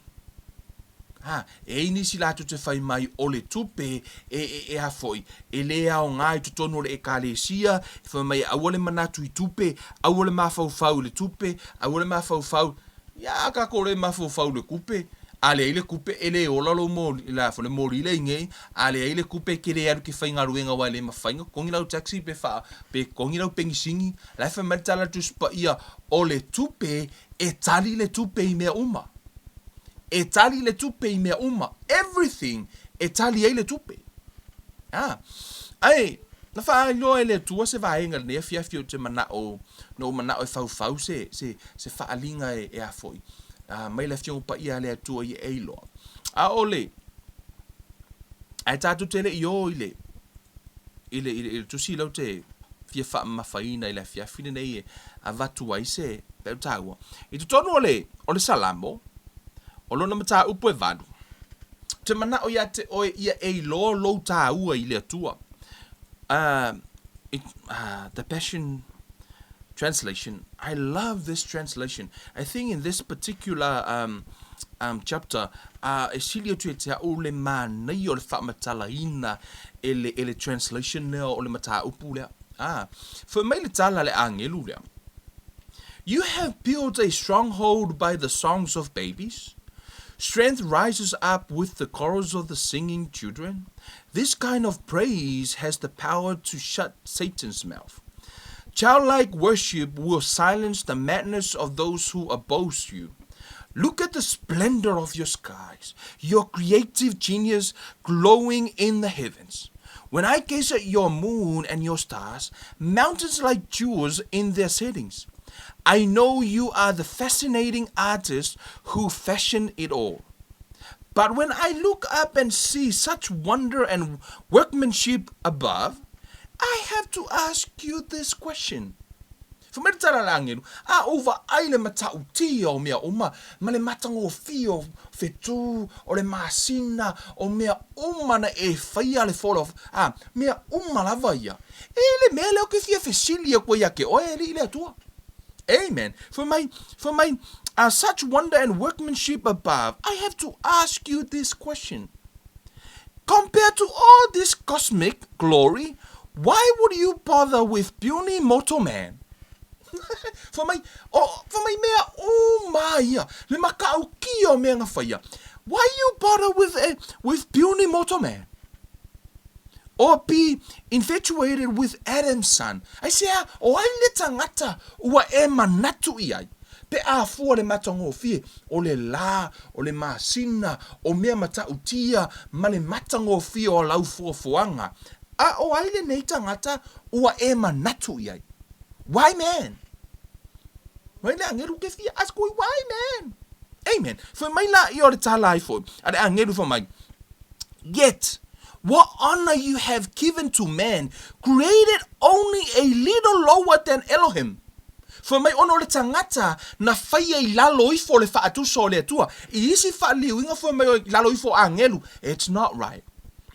Ā, e ai nisi latou te fai mai o le tupe e, e, e a foi, e lē aoga i totonu o le Ekalesia, e fai mai aua le manatu i tupe, aua le mafaufau i le tupe, aua le mafaufau, ia kako le mafaufau i le kupe, a leai le kupe e le ola lou moli, la foi le moli le ingei, a leai le kupe e te le alu e te faigaluega aua e le mafai ona totogi lau taxi pe faa, pe totogi lau penisini, la e fai mai le tala a le Tusi Paia, o le tupe E tali le tupe i mea uma. E tali le tupe i mea uma. Everything e tali ai le tupe. A. Ae, na faailoa e le Atua se vaega i lenei afiafi ou te manao, na ou manao e faufau se, se, se faaaliga e, e a foi, a, mai le Afioga Paia a le Atua ia e iloa. A o le, ae tatou te le i o i le, i le, i le, i le tusi lea ou te fia faamamafaina i le afiafi lenei e avatu ai se peau taua. I totonu o le, o le Salamo, o lona mataupu e valu, Ou te manao ia te oe ia e iloa lou taua i le Atua. Uh, it, uh, the Passion Translation, I love this translation. I think in this particular um, um, chapter, uh, e sili atu ia te au le manaia o le faamatalaina e le, e le translation lea o le mataupu lea. Ah, fai mai le tala a le agelu lea. You have built a stronghold by the songs of babies. Strength rises up with the chorus of the singing children. This kind of praise has the power to shut Satan's mouth. Childlike worship will silence the madness of those who oppose you. Look at the splendor of your skies, your creative genius glowing in the heavens. When I gaze at your moon and your stars, mountains like jewels in their settings, I know you are the fascinating artist who fashioned it all. But when I look up and see such wonder and workmanship above, I have to ask you this question. Fai mai le tala a le agelu, A ou vaai le matautia o mea uma, ma le matagofie o whetū, o le masina, o mea uma na e faia le fola, a, mea uma lava ia. E le mea lea ou te fia fesili atu ai ia te oe, e alii le Atua. Amen. Fai mai, fai mai, uh, such wonder and workmanship above, I have to ask you this question. Compared to all this cosmic glory, Why would you bother with puny mortal man? Fai mai, o, fai mai mea uma ia, le matautia o mea na faia. Why you bother with, a, with puny mortal man? Or be infatuated with Adam's son? Aisea, o ai le tagata ua e manatu i ai? Pe a fua le matagofie o le lā, o le masina, o mea matautia ma le matagofie o lau fuafuaga, a o ai lenei tagata ua e manatu i ai? Why man? Mai le agelu ke fia ask oi why man? Amen. Fai mai laia o le tala ai foi a le agelu fai mai, Yet what honor you have given to man, created only a little lower than Elohim. Fai mai ona o le tagata na faia i lalo ifo o le faatusa o le Atua. I isi faaliliuina fai mai i lalo ifo o agelu, it's not right.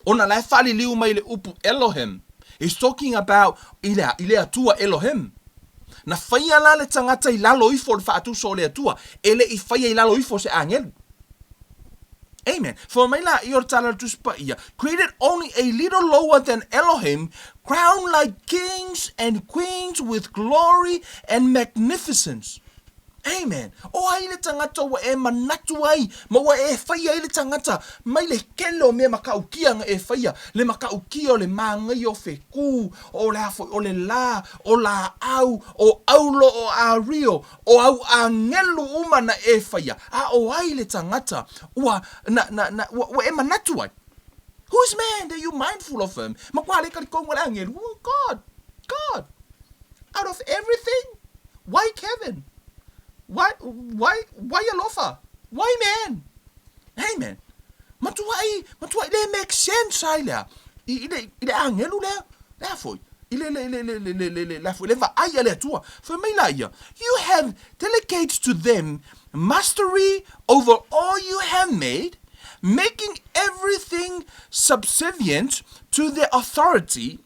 Ona la e faaliliu mai le upu Elohim. He's talking about i le, i le Atua Elohim. Na faia la le tagata i lalo ifo o le faatusa o le Atua, e le i faia i lalo ifo o se agelu. Amen. Fai mai laia o le tala o le Tusi Paia, created only a little lower than Elohim, crowned like kings and queens with glory and magnificence. Amen. O ai le tagata ua e manatu ai, ma ua e faia ai le tagata mai le kele o mea matautia na e faia, le matautia o le mānaia o fetu, o le a foi, o le lā, o laau, o aulo, o ario, O au agelu uma na e faia, a o ai le tagata ua, na, na, na, ua, ua e manatu ai? Who is man that you mindful of him? Ma kua le talitonu a le agelu, oh God, God, out of everything, why Kevin? Why, why, why Alofa? Why man? Amen. Matuai, matuai le make sense ai lea i, i le, i le agelu lea, lea foi. I le, le, le, le, le, le, le, le, lea foi, le vaai a le Atua. Fai mai la ia, you have delegated to them mastery over all you have made, making everything subservient to their authority,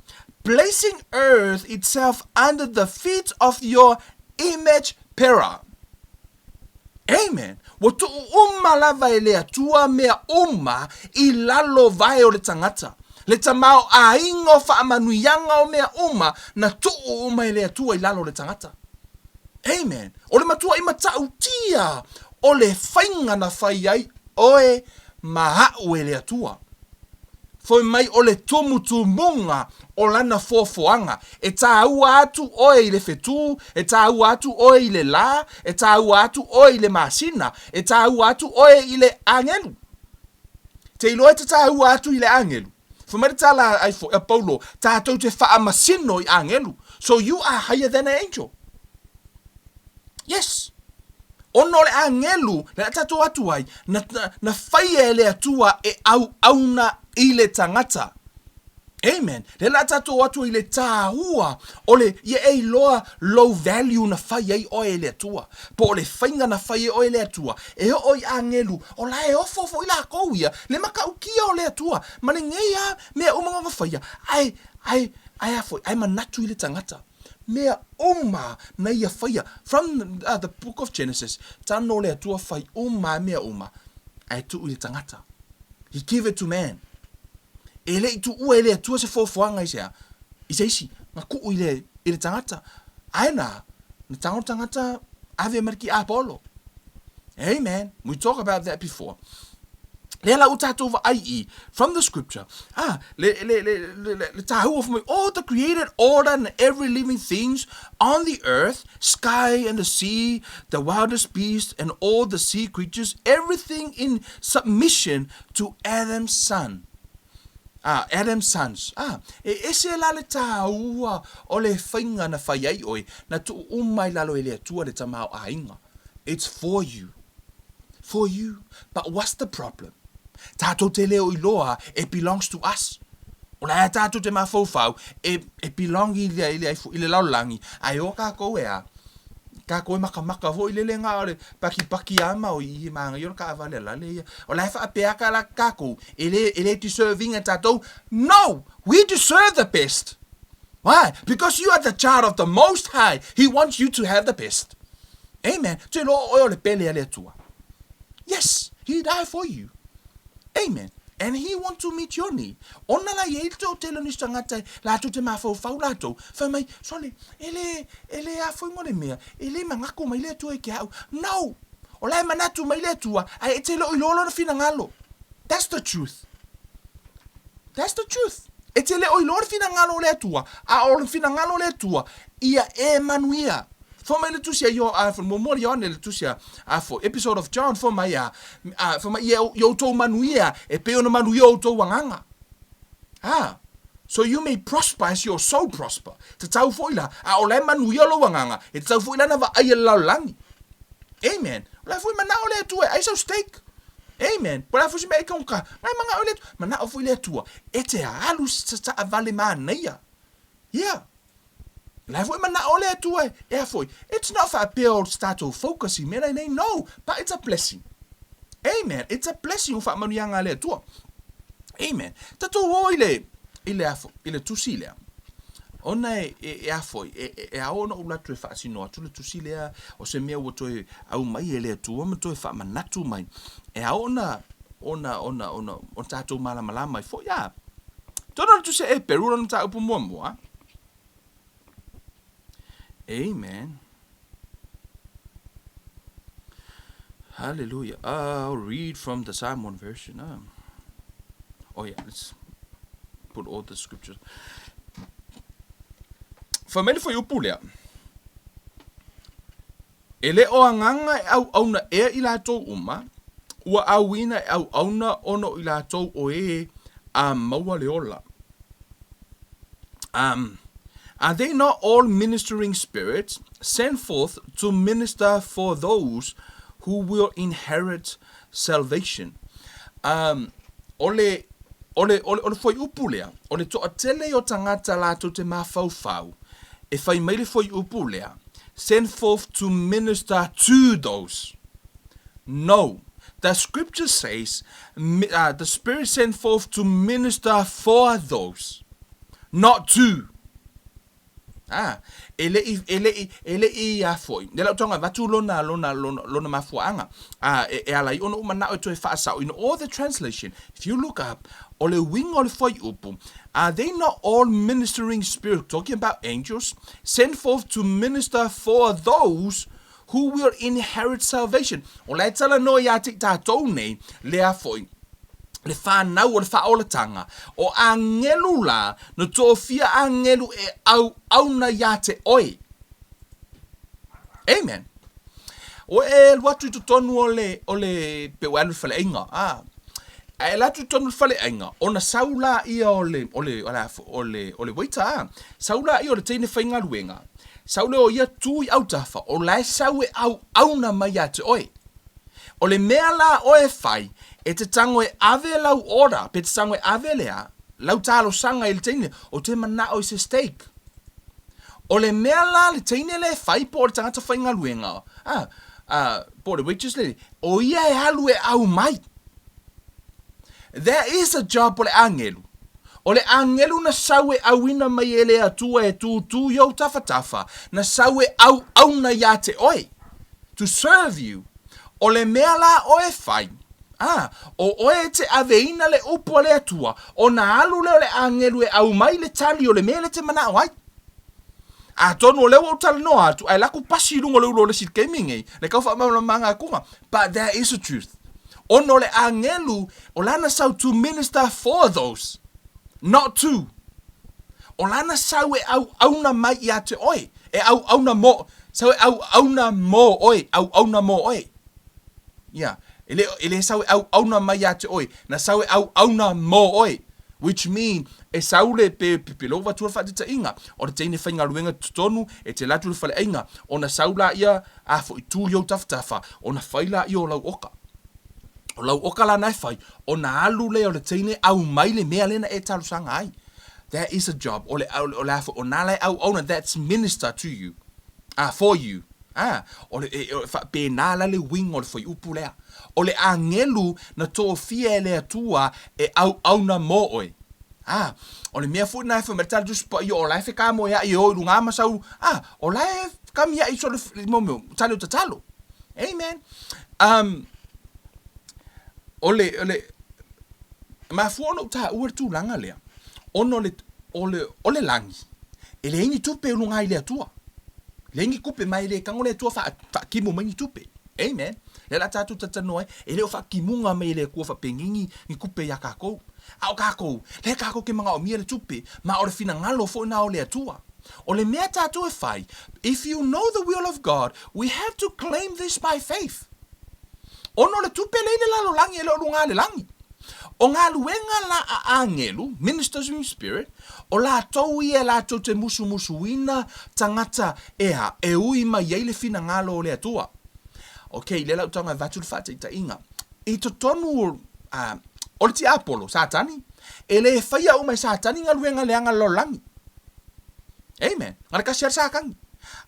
placing earth itself under the feet of your image bearer. Amen. Ua tuu uma lava e le Atua mea uma i lalo vae o le tagata. Le tamaoaiga o faamanuiaga o mea uma na tuu uma e le Atua i lalo o le tagata. Amen. O le matuaʻi matautia o le faiga na fai ai oe ma aʻu e le Atua. Fai mai o le tumutumuga o lana foafoaga, e tāua atu oe i le whetū, e tāua atu oe i le lā, e tāua atu oe i le masina, e tāua atu oe i le agelu. Te iloa e te tāua atu i le agelu. Fai mai le tala ai foi a Paulo, tātou te faamasino i agelu. So you are higher than an angel. Yes. Ona o le agelu, le a tatou atu ai, na, na, na faia e le Atua e auauna i le tagata. Amen. Le la tatou atu i le tāua o le, ia e iloa lou value na fai ai oe e le Atua. Po o le faiga na fai ai oe e le Atua. E oo i agelu, o la e ofo foi lakou ia, le matautia o le Atua, ma lenei a mea uma na faia, ae, ae, ae a foi, ae manatu i le tagata. Mea uma na ia faia, from the book of Genesis, tano le Atua fai uma mea uma, ae tuu i le tagata. He give it to man. E le i tuua e le Atua se foafoaga i se a? I se isi, na tuu i le, i le tagata. Ae na, na tago le tagata ave mai le tiapolo. Amen. We talk about that before. Lea la ua tatou vaai i, from the scripture, ah, le, le, le, le, le, le tāua fai mai, all the created order and every living things on the earth, sky and the sea, the wildest beasts and all the sea creatures, everything in submission to Adam's son. Ah, Adam's sons. Ah, e ese la le tāua o le faiga na fai ai oe, na tuu uma i lalo e le Atua le tamaoaiga. It's for you. For you. But what's the problem? Tātou te leo iloa, it belongs to us. O la e tātou te mafaufau, e, e belong i le, i le, i le lalolagi, ae o kākou e a, kākou e makamaka foi le lenga o le pakipaki ama o i māngai o le kaavale a lale ia. O la e faapea ka la kākou, e le, e le deserving e tātou. No! We deserve the best! Why? Because you are the child of the Most High. He wants you to have the best. Amen. Te iloa oe o le pele a le Atua. Yes, He died for you. Amen. And he want to meet your need. Ona la e i ai le toatele o nisi tagata latou te mafaufau latou, fai mai, Sole, e le, e le afoingo le mea, e le manako mai le Atua i ke au. No! O la e manatu mai le Atua, ae e te le o iloa lona finagalo. That's the truth. That's the truth. E te le o iloa le finagalo o le Atua, a o le finagalo o le Atua, ia e manuia. Fai mai le tusi a Io, a, muamua le Ioane le tusi a, a fo, episode of John, fai mai a, a, fai mai, ia, ia outou manuia, e pei ona manuia outou agaga. Ah, so you may prosper as your soul prosper. Tatau foi la, a o la e manuia lou agaga, e tatau foi la na vaai e le lalolagi. Amen. O la foi manao le Atua e ai sau steak. Amen. Po o le a foi se mea e kaunka, ngai manao le Atua. Manao foi le Atua e te alu se taavale manaia. Yeah. La e foi manao le Atua e a foi. It's not faapea o se tatou focus i mea la nei, no, but it's a blessing. Amen. It's a blessing o faamanuiaga a le Atua. Amen. Tatou o i le, i le afo, i le tusi lea. Ona e, e, e a foi, e, e, e ao ona ou alu atu e faasino atu le tusi lea, o se mea ua toe aumai e le Atua ma toe faamanatu mai. E ao ona, ona, ona, ona, ona tatou malamalama ai foi, a. Tonu o le tusi a Eperu lona mataupu muamua. Amen. Hallelujah. I'll read from the Samoan version. Oh yeah, let's put all the scriptures. Fai mai le fuaiupu lea. E le o agaga e auauna ea i latou uma, ua auina e auauna ona o i latou o e a maua le ola. Um, are they not all ministering spirits sent forth to minister for those who will inherit salvation? Um, o le, o le, o le, o le fuaiupu lea, o le toatele o tagata latou te mafaufau, e fai mai le fuaiupu lea, sent forth to minister to those. No. The scripture says uh, the Spirit sent forth to minister for those, not to. Ah, e le i, e le i, e le i a foi. Le lau taonga avatu lona, lona, lona, lona mafuaaga. Ah, e, e ala ai ona ou manao e toe faasao. In all the translation, if you look up, o le uiga o le fuaiupu, are they not all ministering spirit, talking about angels, sent forth to minister for those who will inherit salvation. O la e talanoa ia te i tatou nei, lea foi, le whanau o le whaolatanga, o angelu la, na tofia angelu e auauna ia te oe. Amen. O e alu atu i totonu o le, o le, pe ua alu i le faleaiga, a, a e alu atu i totonu o le faleaiga, ona sau laia o le, o le, o le, o le, o le waiter, a, sau laia o le teine faigaluega, sau lea o ia tu i autafa, o la e sau e auauna mai ia te oe. O le mea la oe e fai, e te tago e ave lau order, pe te tago e ave le a, lau talosaga i le teine, ou te manao i se steak. O le mea la le teine lea e fai po o le tagata faigaluega, a, a, po o le waitress lea, o ia e alu e aumai. There is a job o le agelu. O le agelu na sau e auina mai e le Atua e tūtū i ou tafatafa, na sau e auauna iā te oe, to serve you. O le mea la oe e fai, a, o oe e te aveina le upu a le Atua, ona alu lea o le agelu e aumai le tali o le mea lea e te manao ai. Atonu o lea ua ou talanoa atu, ae laku pasi i luga o le ulu o le isi taimi nei, le kau faamalamalamaga akuga. But there is a truth. Ona o le agelu, o lana sau to minister for those, not to. O lana sau e auauna mai ia te oe, e auauna mo, sau e auauna mo oe, auauna mo oe. Ia, e le, e le sau e auauna mai ia te oe, na sau e auauna mo oe. Which mean, e sau le pe, pe, pe lou avatua le faataitaiga, o le teine faigaluega totonu e te latu i le faleaiga, ona sau laia, a foi tu i ou tafatafa, ona fai laia o lau oka. O lau oka la na e fai, ona alu lea o le teine aumai le mea lea na e talosaga ai. That is a job, o le, o le a foi, o na la e auauna, that's minister to you, ah, for you. Ah, o le, e, e, faapena la le uiga o le fuaiupu lea. O le agelu na tofia e le Atua e auauna mo oe. A, o le mea foi na e fai mai le tala Tusi Paia o la e fekamoeaʻi e o i luga ma sau, a, o la e kamiaʻi solo mo mea, tali o tatalo. Amen. Um, o le, o le, E mafua ona ou taua le tulaga lea, ona o le, o le, o le lagi, e leai ni tupe i luga i le Atua. E leai ni tupe, ma e le tago le Atua faatimu mai ni tupe. Amen. Lea la tatou talatalanoa ai, e le o faatimuga mai e le Atua faapenei ni, ni tupe iā tatou. A o tatou, lea tatou te manaomia le tupe, ma o le finagalo foi lena o le Atua. O le mea tatou e fai, if you know the will of God, we have to claim this by faith. Ona o le tupe lea i le lalolagi e le o luga le lagi. O galuega la a agelu, ministers in spirit, o latou ia latou te musumusuina tagata e a, e ui mai ai le finagalo o le Atua. Ok, lea la ou tago e avatu le faataitaiga. I totonu a, o le tiapolo, Satani, e le faia uma e Satani galuega leaga a le lalolagi. Amen. Na le tasi lava le Satani.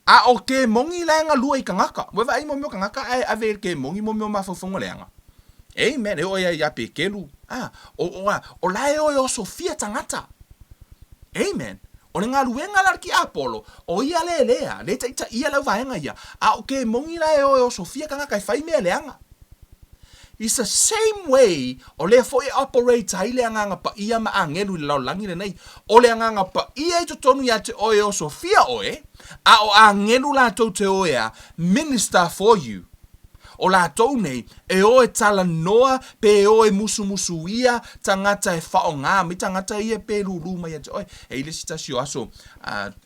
A o kemoni la e galue i tagata. Ua e vaai mo mea o tagata ae ave i le kemoni mo mea o mafaufauga leaga. Amen. E oo ai ia Petelu. A, o, o, a, o la e o e osofia tagata. Amen. O le galuega la a le tiapolo, o ia le lea, le taitaia lau vaega ia, a o kemoni la e o e osofia tagata e fai mea leaga. It's the same way o lea foi e operate ai le Agaga Paia ma agelu i le lalolagi lenei. O le Agaga Paia i totonu ia te oe e osofia oe, a o agelu latou te o e a minister for you. O latou nei, e o e talanoa pe e o e musumusuia tagata e faoga mai tagata ia pe lulu mai ia te oe. E i le isi tasi o aso,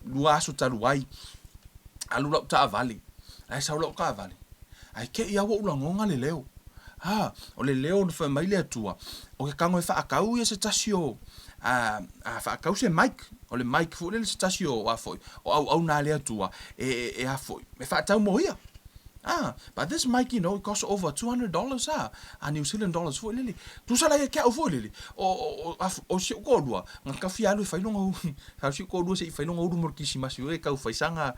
lua aso talu ai, alu lau taavale, ae sau lau taavale, Ae te i a ua ou lagona le leo. A, o le leo na fai mai le Atua, o ke tago e faatau ia se tasi o, a, a faatau se mic, o le mic foi lele se tasi o, a foi, o auauna a le Atua, e, e, e a foi, e faatau mo ia. A, but this mic, you know, it costs over $200, a, a New Zealand dollars foi lele. Tusa la ia ke au foi lele, o, o, o, a, o si ou toalua, na tau fia alu e fai lona, o si ou toalua se i fai lona ulu mo le Kirisimasi, e tau fai saga,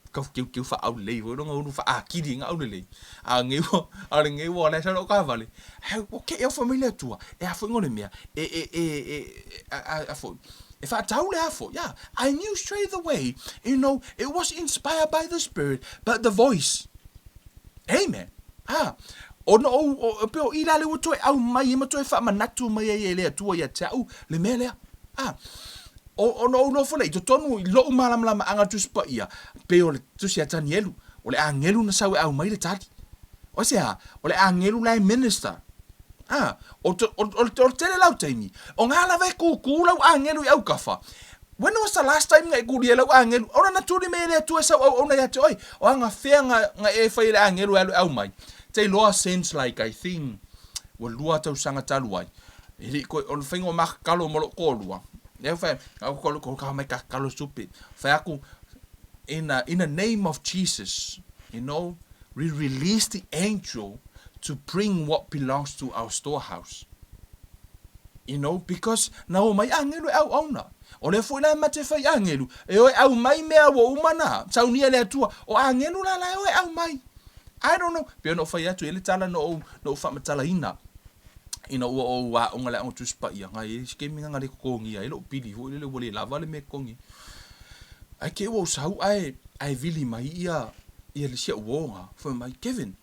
Kau keukeu faaaulelei foi lona ulu faaakili ai aulelei. A o lenei ua, a o lenei ua la e sau lau taavale, ae ua te i au fai mai le Atua, e a foi le mea, e, e, e, e, a, a, a foi, e faatau le a foi, yeah. I knew straight away, you know, it was inspired by the Spirit, but the voice. Amen. Ah, ona ou, o, pei o i la lea ua toe aumai ai ma toe faamanatu mai ai e le Atua ia te au le mea lea. Ah, Ona ou nofo lea i totonu i lou malamalamaaga o le Tusi Paia, pei o le Tusi a Tanielu, o le agelu na sau e aumai le tali. O se aha? O le agelu la e minister. A, o, o, o, o le tele lau taimi, o ngā lava e kūkū lau agelu i aukafa. When was the last time nga e kūlia lau agelu? Ona na tuli me le Atua e sau auauna ia te oe. O anga fea nga, nga e fai e le agelu e alu e aumai. Te iloa since like I think ua lua tausaga talu ai. E le i koe, o le faiga o makakalo ma lou toalua, lea ua fai, au ko ko ka mai kakalo supe. Fai aku, in the, in the name of Jesus, you know, we release the angel to bring what belongs to our storehouse. You know, because na o mai angelu e auauna. O lea foi la e mate fai angelu, e o e aumai mea ua uma na, saunia le Atua, o angelu la la e o e aumai. I don't know, pei ona ou fai atu, e le tala na ou, na ou faamatalaina. Ina ua ou aoga le aoga Tusi Paia, ngai e isi taimi na le totogia ai lou pili foi lele ua le lava le mea e totogi ai. Ae te i ua ou sau ae ae vili mai ia ia le si au uo na, fai mai, Kevin,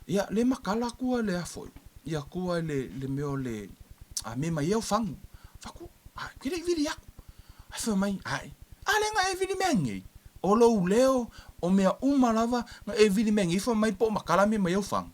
ia le makala atu a le a foi, ia atu a le le mea o le a me mai e au fagu. Fai atu, ae, ke le i vili aku. Ae fai mai, ae, a le na e vili mea nei, o lou leo, o mea uma lava na e vili mea nei, fai mai po o makala me mai au fagu.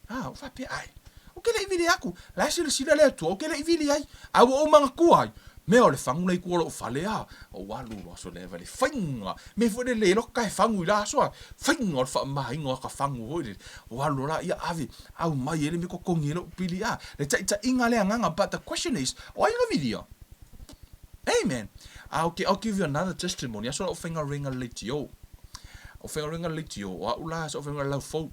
A, ou faapea, ae, Ou te le i vili aku, la e silasila le Atua, ou te le i vili ai, a ua ou manatua ai, mea o le fagu la i tua o lou fale, a, ou alu loa aso lea le faiga, mea foi lele le iloa ka e fagu i la aso, a, faiga o le faamamaina o aka fagu foi lele, ou alu loa la, ia ave, aumai ai le mea totogi ai lou pili, a, le taitaiga a le Agaga, but the question is, o ai na vilia? Amen. Ah, okay, I'll give you another testimony. Aso lau faigaluega le leitio. O faigaluega le leitio, o au la, sa ou faigaluega le laufou.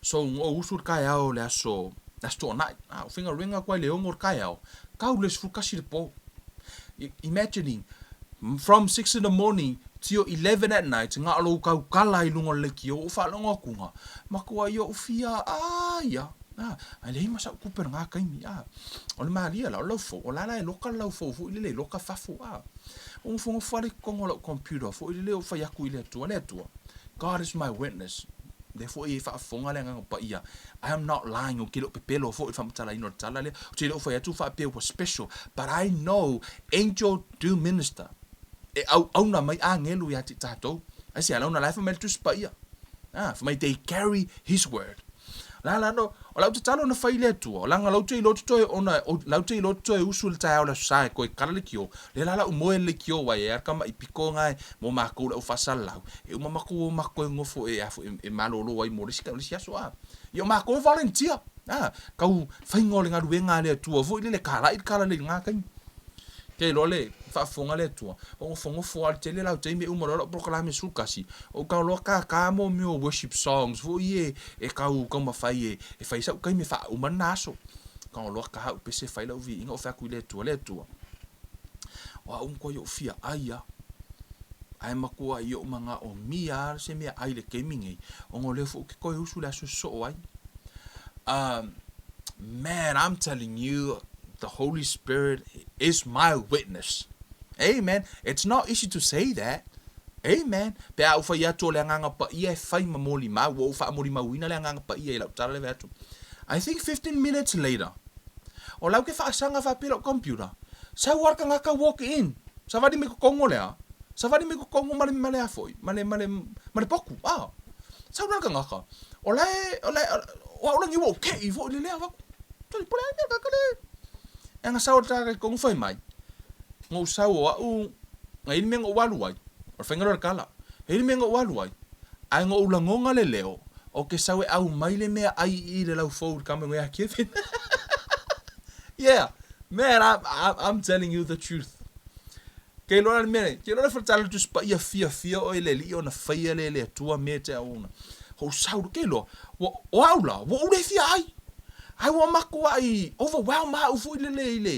So, na ou usu i le taeao o le aso, le Aso Toonai. A, ou faigaluega atu ai i le 6 o le taeao, tau i le 11 i le po. Imagining, from 6 in the morning till 11 at night, na o lou tautala i luga o le leitio, ua ou faalogo atu na, matua i ou fia ai a. A, ae leai ma sau tupe i lena taimi. A, o le malia la, o le laufou, o la la e loka le laufou foi lele, loka fafo. A, ua nofonofo lava i totonu o lau computer foi lele, ou fai atu i le Atua, Le Atua, God is my witness. Lea foi e faafofoga le Agaga Paia, I am not lying, ou te le o pepelo foi i le faamatalaina o le tala lea, ou te le o fai atu faapea ua special, but I know angel do minister. E auauna mai agelu ia te tatou. Aisea? Launa la e fai mai le Tusi Paia. Ah, fai mai they carry his word. La la no, o lau tatalo na fai le Atua, o langa lau te iloa totoe ona, o lau te iloa totoe usu le taeao le aso sa e koe kala le kio, le la lau moe le kio wai e arka mai piko ngae mo makou le au faasalalau, e uma makou o makou e gofo e a foi e malolo ai mo le isi le isi aso a. Ia o makou e volunteer, a, kau faiga o le galuega a le Atua foi lele kalai le kala le i lena taimi. Te iloa le faafofoga le Atua, o nofonofo lava le tele la o taimi e uma loa lau polokalame 11, ou tau loa kākā mo mea o worship songs foi ia e tau taumafai e fai ai sau taimi e faauma lena aso. Tau loa kā au pese fai lau viiga ou fai atu i le Atua, Le Atua, o au matua i ou fia ai lava, ae matua i ou manaomia lava se meaai i le taimi nei, ona o lea foi ou te toe usu i le aso e sosoo ai. Um, man, I'm telling you, the Holy Spirit is my witness. Amen. It's not easy to say that. Amen. Pe a ou fai atu o le Agaga Paia e fai ma molimau, ua ou faamolimauina le Agaga Paia i lau tala lea fai atu. I think 15 minutes later, o lau ke faasaga faapea lau computer, sau lava le tagata walk in, savali mai totonu o le a? Savali mai totonu ma le, ma le a foi? Ma le, ma le, ma le potu, ah. Sau la le tagata, o la e, o la e, o au lagi ua ou keʻi foi le lea avatu. Tali, po o le a le mea le tagata le, e ana sau le tagata i totonu fai mai, na ou sau o au, na i ai le mea na ou alu ai, o le faiga lea o le tala, e i ai le mea na ou alu ai, ae na ou lagona le leo, ou te sau e aumai le meaai i le laufou i le tama ia Kevin. Yeah, man, I'm, I'm, I'm telling you the truth. Ke iloa le mea nei, ke iloa le faletala le Tusi Paia fiafia oe i le Alii ona faia lea e le Atua mea te au ona. Hou sau, ke iloa, ua, o au la, ua ou le fia ai. Ai ua matuai overwhelm au foi lele i le,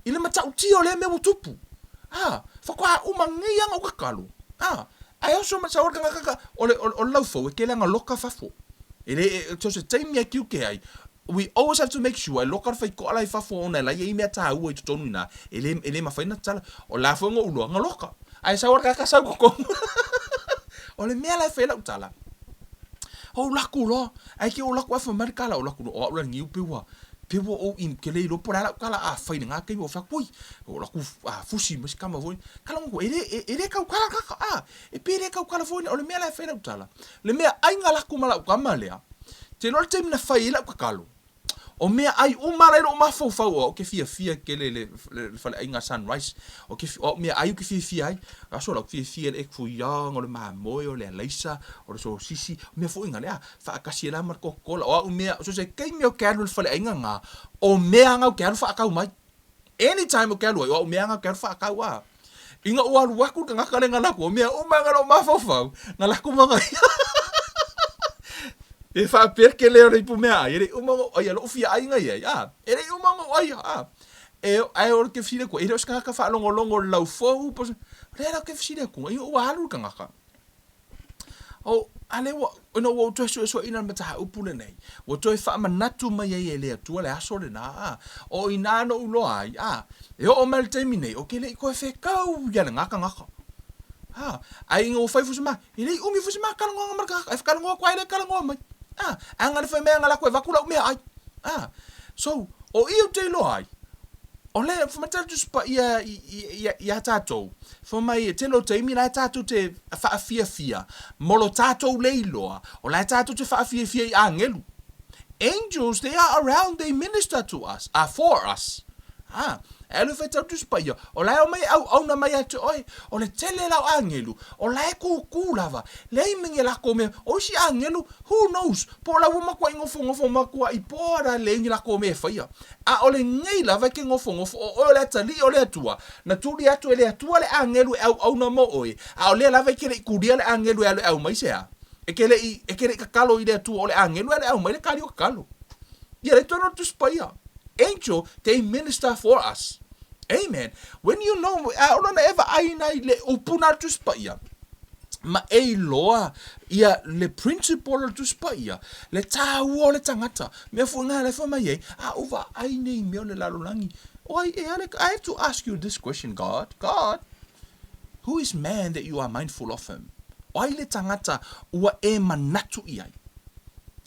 i le matautia o lea mea ua tupu. A, faatoa uma nei lava ona ou tatalo. A, ae oso mai sau le tagata ka, o le, o le laufou e tele ana loka fafo. E le, e, so se taimi e tiute ai, we always have to make sure e loka le faitoa la i fafo ona e la i ai mea taua i totonu i ina, e le, e le mafai ona tatala. O la foi na ou iloa, na loka. Ae sau lava le tagata sau i totonu. O le mea la e fai ai lau tala, ou laku loa, ae te ou laku ae fai mai le tala, ou laku loa, o au la niu pe ua, Pe ua ou in ke le iloa po o le a lau tala a fai i lena taimi, ua fai atu, oi, o laku fusi mai si tama foi, tala ona e le, e le tautala kaka, a, e pei e le tautala foi, o le mea la e fai lau tala, le mea ai na laku ma lau tama lea, te iloa le taimi na fai ai lau tatalo, o mea ai uma la i lou mafaufau, o au ke fiafia tele i le, le, le faleaiga Sunrise, o ke, o au mea ai ou te fiafia ai, aso la ou te fiafia i le egg foo young, o le mamoe, o le alaisa, o le sosisi, o mea foi na lea, faatasi ai la ma le Coca-Cola. O au mea, so se taimi ou te alu i le faleaiga na, o mea na ou te alu faatau mai. Anytime ou te alu ai, o au mea na ou te alu faatau a. Ina ua alu atu le tagata lea na alu atu, o mea uma na lou mafaufau, na alu atu ma na ia. E faapea le tele o le ipu meaai, e le i uma ona ou aia, lou fia ai na i ai, a. E le i uma ona ou aia, a. E, ae o ke fesili atu, e le o se tagata faalogologo i le laufou, po o se, o lea la ou te fesili atu, ina ua alu le tagata, O, a lea ua, ina ua ou toe suesueina le mataupu lenei, ua toe faamanatu mai ai e le Atua le aso lena, a, o i inā na ou iloa ai, a, e oo mai le taimi nei, ou te le i toe fetau ia lena tagata. A, ae ina ua fai foi se ma, e le i umi foi se ma talanoaga ma le tagata, e talanoa atu lava e le talanoa mai. A, ae na le fai mai a na latou e avatu lau meaai. A, so, o i ou te iloa ai, o le matala Tusi Paia iā tatou, fai mai e tele o taimi la e tatou te faafiafia mo lo tatou le iloa, o la e tatou te faafiafia i agelu. Angels, they are around, they minister to us, for us. A, e alu e faitau Tusi Paia, o la e omai e auauna mai ia te oe, o le tele la o agelu, o la e kūkū lava, leai ma ni lakou mea, o isi agelu, who knows, po o la ua matuai nofonofo matuai po a leai ni lakou mea e faia. A o lenei lava e ke nofonofo, o oe o le atalii o le Atua, na tuli atu e le Atua le agelu e auauna mo oe, a o lea lava e ke le i kulia le agelu e alu e au mai se a? E ke le i, e ke le i tatalo i le Atua o le agelu e alu e au mai le kali o tatalo. Ia le tonu o le Tusi Paia. Angel, they minister for us. Amen. When you know, a o lona e vaai na i le upu na le Tusi Paia, ma e iloa ia le principle o le Tusi Paia, le tāua o le tagata, mea foi ngā le wha mai ai, a o vaai nei mea o le lalolagi. O ai e ale, I have to ask you this question, God. God, who is man that you are mindful of him? O ai le tagata ua e manatu i ai?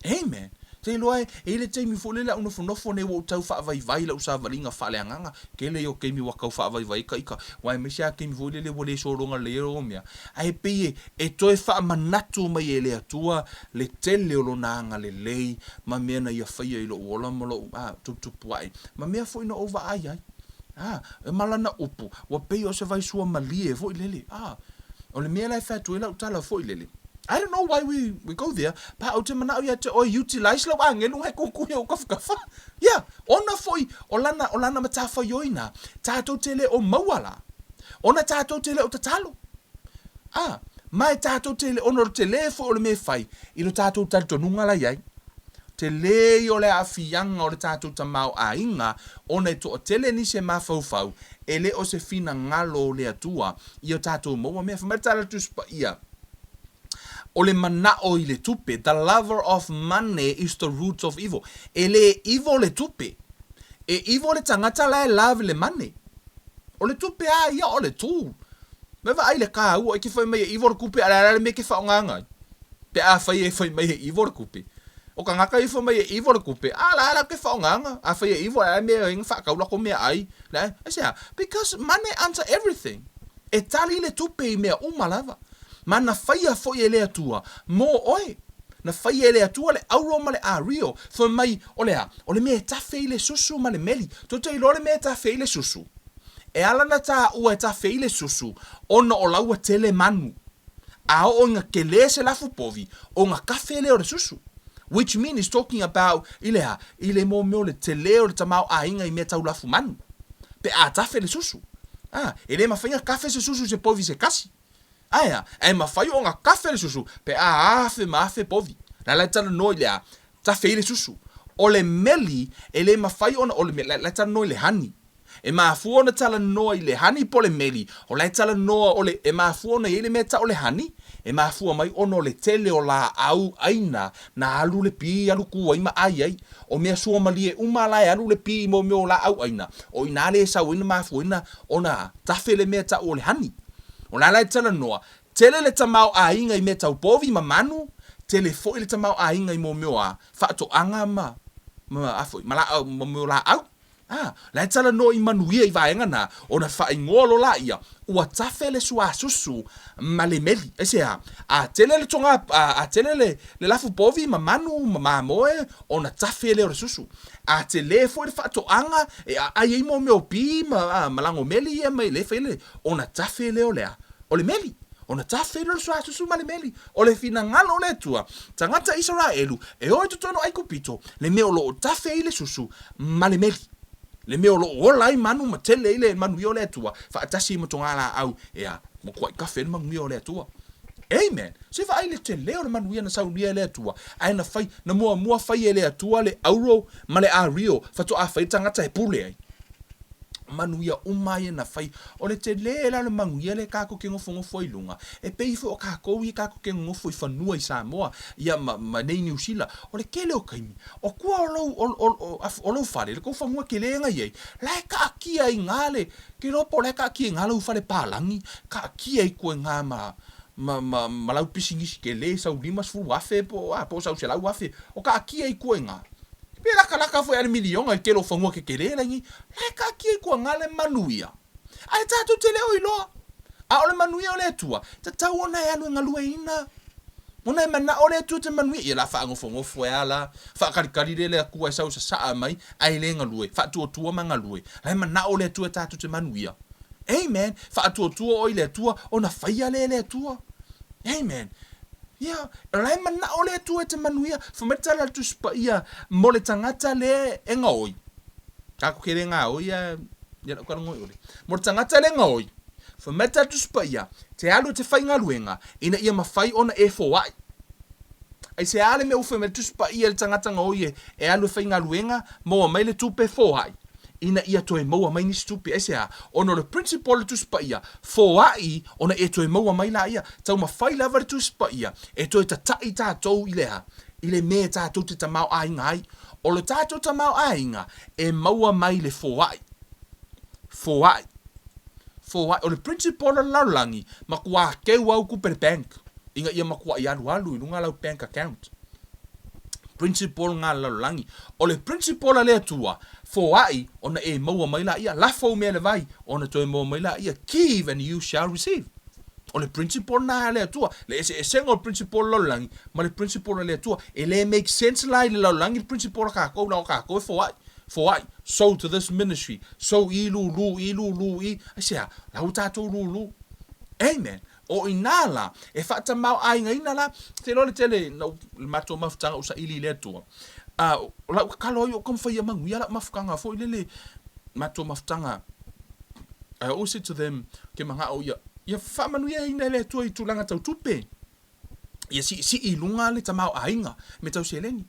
Amen. Te iloa e i ai le taimi foi lele a ou nofonofo nei ua ou tau faavaivai i lau savaliga faaleagaga. Tele ia o taimi ua tau faavaivai ai ka ika, aua aemaise lava taimi foi lele ua le sologa lelei ai lou mea. Ae pei e, e toe faamanatu mai e le Atua le tele o Lona agalelei ma mea na Ia faia i lou ola ma lou, a, tuputupu ae, ma mea foi na ou vaai ai. A, ma Lana upu, ua pei o se vaisua malie foi lele. A, O le mea la e fai atu ai lau tala foi lele, I don't know why we, we go there, but ou te manao ia te oe utilize lau agelu ngai kukui o kafakafa. Yeah, ona foi o lana, o lana matafaioi na, tatou te le o maua la. Ona tatou te le o tatalo. Ah, ma e tatou te le, ona o le tele foi o le mea e fai, i lo tatou talitonuga la iai. Tele ia o le aafiaga o le tatou tamaoaiga ona e toatele nisi e mafaufau e le o se finagalo o le Atua ia tatou maua mea. Fai mai le tala a le Tusi Paia, O le manao i le tupe, the lover of money is the root of evil. E le evil le tupe. E evil le tagata la e love le money. O le tupe a ia o le tool. Me vaai le kāua e ke fai mai e evil le kupe a le a le mea ke whaonga ai. Pe a fai e fai mai e evil le kupe. O kangaka i fai mai e evil le kupe, a la la ke whaonga A fai e evil a mea e whakaula ko mea ai. La, aisea? Because money answer everything. E tali le tupe i mea uma lava. Ma na faia foi e le Atua mō oe. Na faia e le Atua le auro ma le ario, fai mai, o le a? O le mea e tafe i le susu ma le meli. Tou te iloa le mea e tafe ai le susu? E ala na tāua e tafe ai le susu, ona o laua tele manu. A oo ina kelē se lafu povi, ona kafe lea o le susu. Which mean is talking about i le a? I le mō mea o le telē o le tamaoaiga i mea tau lafu manu. Pe a tafe le susu. A, e le mafai ona kafe se susu i se povi se kasi. Ae a? Ae mafai ona kafe le susu pe a afe ma afe povi. La la e talanoa i le a? Tafe ai le susu. O le meli, e le mafai ona, o le, la la e talanoa i le hani. E mafua ona talanoa i le hani po o le meli, o la e talanoa o le, e mafua ona i ai le mea tau o le hani, e mafua mai ona o le tele o laau ʻaina na alu le pī alu kū ai ma ʻai ai. O mea suamalie uma la e alu le pī i mo mea o laau ʻaina, o inā lea e sau ai na mafua ai na ona tafe le mea tau o le hani. O la la e talanoa, tele le tamaoaiga i mea tau povi ma manu, tele foi le tamaoaiga i mo mea o a faatoaga ma, ma a foi, ma laau, ma mea o laau. A, la e talanoa i manuia i vaega na, ona faaigoa loa laia, ua tafe le suasusu ma le meli. Aisea? A tele le toga, a, a tele le, le lafu povi ma manu ma mamoe, ona tafe lea o le susu. A tele foi le faatoaga e aai ai mo mea o pi ma, a, ma lagomeli ia ma le fai le, ona tafe lea o le a? O le meli. Ona tafe lea o le suasusu ma le meli. O le finagalo o le Atua, tagata Isaraelu, e o i totonu o Aikupito, le mea o lo o tafe ai le susu ma le meli. Le mea o lo o ola ai manu ma tele ai le manuia o le Atua, faatasi ai ma togalaau, ea, matuai tafe ai le manuia o le Atua. Amen! Se vaai le tele o le manuia na saunia e le Atua, ae na fai, na muamua fai e le Atua le auro ma le ario, faatoa fai le tagata e pule ai. Manuia uma ia na fai. O le tele la o le manuia lea tatou te nofonofo ai i luga, e pei foi o tatou ia tatou te nonofo i fanua i Samoa ia ma, ma nei Niu Sila, o le tele o taimi, o tua o lou, o, o, o, o lou fale, le tou fanua tele na i ai, la e taatia ai na le, ke iloa po o la e taatia ai na lau fale palagi, taatia ai koe na ma, ma, ma, ma lau pisinisi tele sau 50,000 po o a, po o sau 100,000, o taatia ai koe na. Pe lakalaka foi a le miliona i le tele o fanua kekelē la i nei, la e taatia i kuaga le manuia. Ae tatou te le o iloa. A o le manuia o le Atua, tatau ona e alu e galueina. Ona e manao le Atua te manuia, ia la faanofonofo e a la, faakalikali lea le Atua e sau sasaa mai, ae le galue, faatuatua ma galue. La e manao le Atua tatou te manuia. Amen. Faatuatua oe i le Atua, ona faia lea e le Atua. Amen. Ia, o la e manao le Atua e te manuia. Fai mai le tala a le Tusi Paia mo le tagata lea e gaoi. Tatou ke le gaoi a ia lau talanoa i ole. Mo le tagata lea e gaoi, fai mai le tala a le Tusi Paia, te alu e te faigaluega ina ia mafai ona e foai. Aisea le mea ua fai mai le Tusi Paia i le tagata gaoi e, e alu e faigaluega, maua mai le tupe, foai, ina ia toe maua mai nisi tupe. Aisea? Ona o le principle o le Tusi Paia, foai ona e toe maua mai laia. Taumafai lava le Tusi Paia e toe tataʻi tatou i le a? I le mea e tatou te tamaoaiga ai. O le tatou tamaoaiga e maua mai le foai. Foai. Foai. O le principle o le lalolagi, matua keu au tupe le bank. Ina ia matuai alualu i luga lau bank account. Principle lena a le lalolagi. O le principle a le Atua, foai ona e maua mai laia, lafo ou mea i le vai ona toe maua mai laia, give and you shall receive. O le principle lena a le Atua. Le eseesega o le principle a le lalolagi ma le principle a le Atua. E le make sense la i le lalolagi le principle a tatou, leaga o tatou e foai, foai, sow to this ministry, sow i lulu, i lulu, i, aisea? La ua tatou lulu. Amen. O i ina la, e faatamaoaigaina la, te iloa le tele na ou, le matou mafutaga ou saili i le Atua, a, o lau tatalo ai o taumafai ia manuia lau mafutaga foi lele, matou mafutaga, I always said to them, ke manao ia, ia faamanuiaina e le Atua i tulaga tau tupe, ia siisii i luga le tamaoaiga me tau seleni.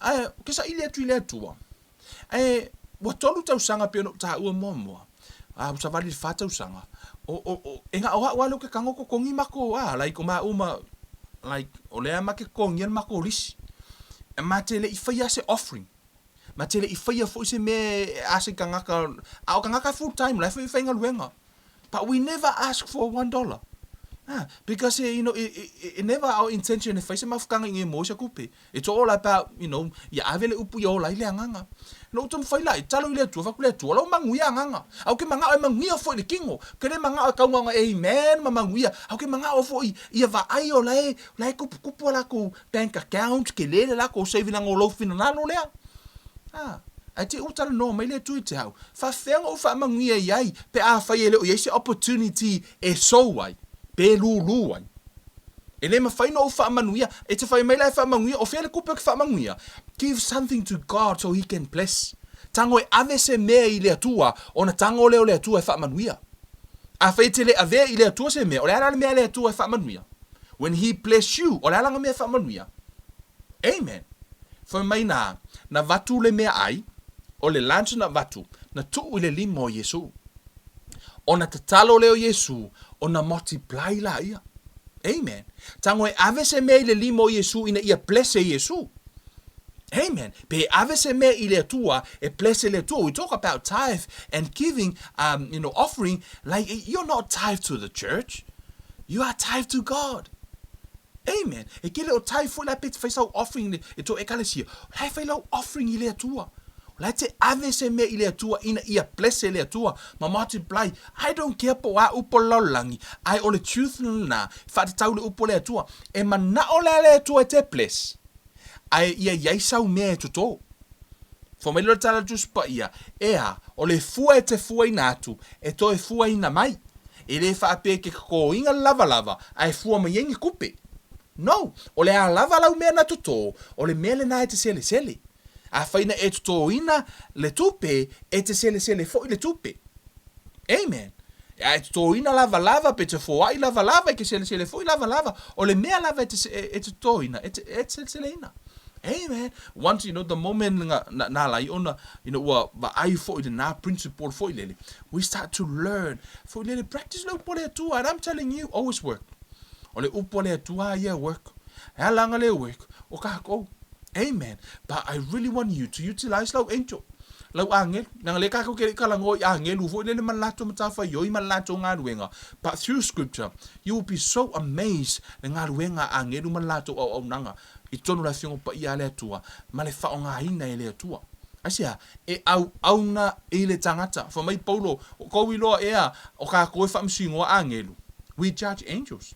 Ae, ou te saili atu i le Atua, Ae ua tolu tausaga pei ona ou taua muamua, a ua savali i le fa tausaga, o, o, o, e na o au lava lea ou te tago totogi matou, a, like o maua ma, like o lea ma te totogia le matou lisi. E ma te le i faia se offering, ma te le i faia foi se mea e ask i tagata, a o tagata full time, la e faigaluega. But we never ask for $1. Ah, because you know, it, it, it never our intention e fai se mafutaga ina ia maua se tupe. It's all about, you know, ia ave le upu ia ola ai le agaga. Na ou taumafai la e tatalo i le Atua, fai atu le Atua, lau manuia agaga. Ae ou te manao e manuia foi le kino. Ou te le manao e taugaoga amen ma manuia. Ae ou te manao foi ia vaai o la e, la e tuputupu a latou bank account, tele le latou saving leaga o lou finagalo lea. Ah, ae te i ua talanoa mai le Atua i te au, Faafefea ona ou faamanuia i ai pe afai e le o i ai se opportunity e sou ai, pe lūlū ai? E le mafai ona ou faamanuia. E te fai mai la e faamanuia, o fea le tupe ou te faamanuia? Give something to God so He can bless. Tago e ave se mea i le Atua, ona tago lea o le Atua e faamanuia. Afai e te le avea i le Atua se mea, o le a la le mea a le Atua e faamanuia? When He bless you, o le a lana mea e faamanuia? Amen. Fai mai na, na vatu le meaai, o le lunch na vatu, na tuu i le lima o Iesu. Ona tatalo lea o Iesu, ona multiply laia. Amen. Tago e ave se mea i le lima o Iesu ina ia bless e Iesu. Amen. Pe ave se mea i le Atua, e bless e le Atua. We talk about tithe and giving, you know, offering, like you're not tithe to the church. You are tithe to God. Amen. E ke le o tithe foi la pe te fai sau offering le e to ekalesia. O la e fai lau offering i le Atua. O la e te ave se mea i le Atua ina ia bless e le Atua ma multiply. I don't care po o a upu o le lalolagi, ae o le truth lena, faatatau i le upu a le Atua. E manao la le Atua e te bless, ae ia i ai sau mea e toto. Fai mai loa le tala a le Tusi Paia, Ea, o le fua e te fuaina atu, e toe fuaina mai. E le faapea e te totoina le lavalava ae fua mai ai ni tupe. No! O le a lava lau mea na toto, o le mea lena e te selesele. Afai na e totoina le tupe, e te selesele foi le tupe. Amen! A e totoina lavalava pe te foai lavalava, e te selesele foi lavalava. O le mea lava e te, e te totoina, e te, e te seleseleina. Amen. Once, you know, the moment na, na, na ala ai ona, you know, ua vaai foi lena principle foi lele, we start to learn. Foi lele, practice le upu a le Atua, and I'm telling you, always work. O le upu a le Atua ia work. E ala anga le work, o kākou. Amen. But I really want you to utilize lau angel. Lau āngelu. Leaga lea kākou ke le i talanoa i āngelu foi lele ma le latou matafaioi ma le latou galuega. But through scripture, you will be so amazed le galuega a āngelu ma le latou auaunaga i totonu o le Afioga Paia a le Atua ma le faaaogaina e le Atua. Aisea? E auauna i le tagata. Fai mai Paulo, O kou iloa ea, o kākou e faamasinoa āngelu. We judge angels.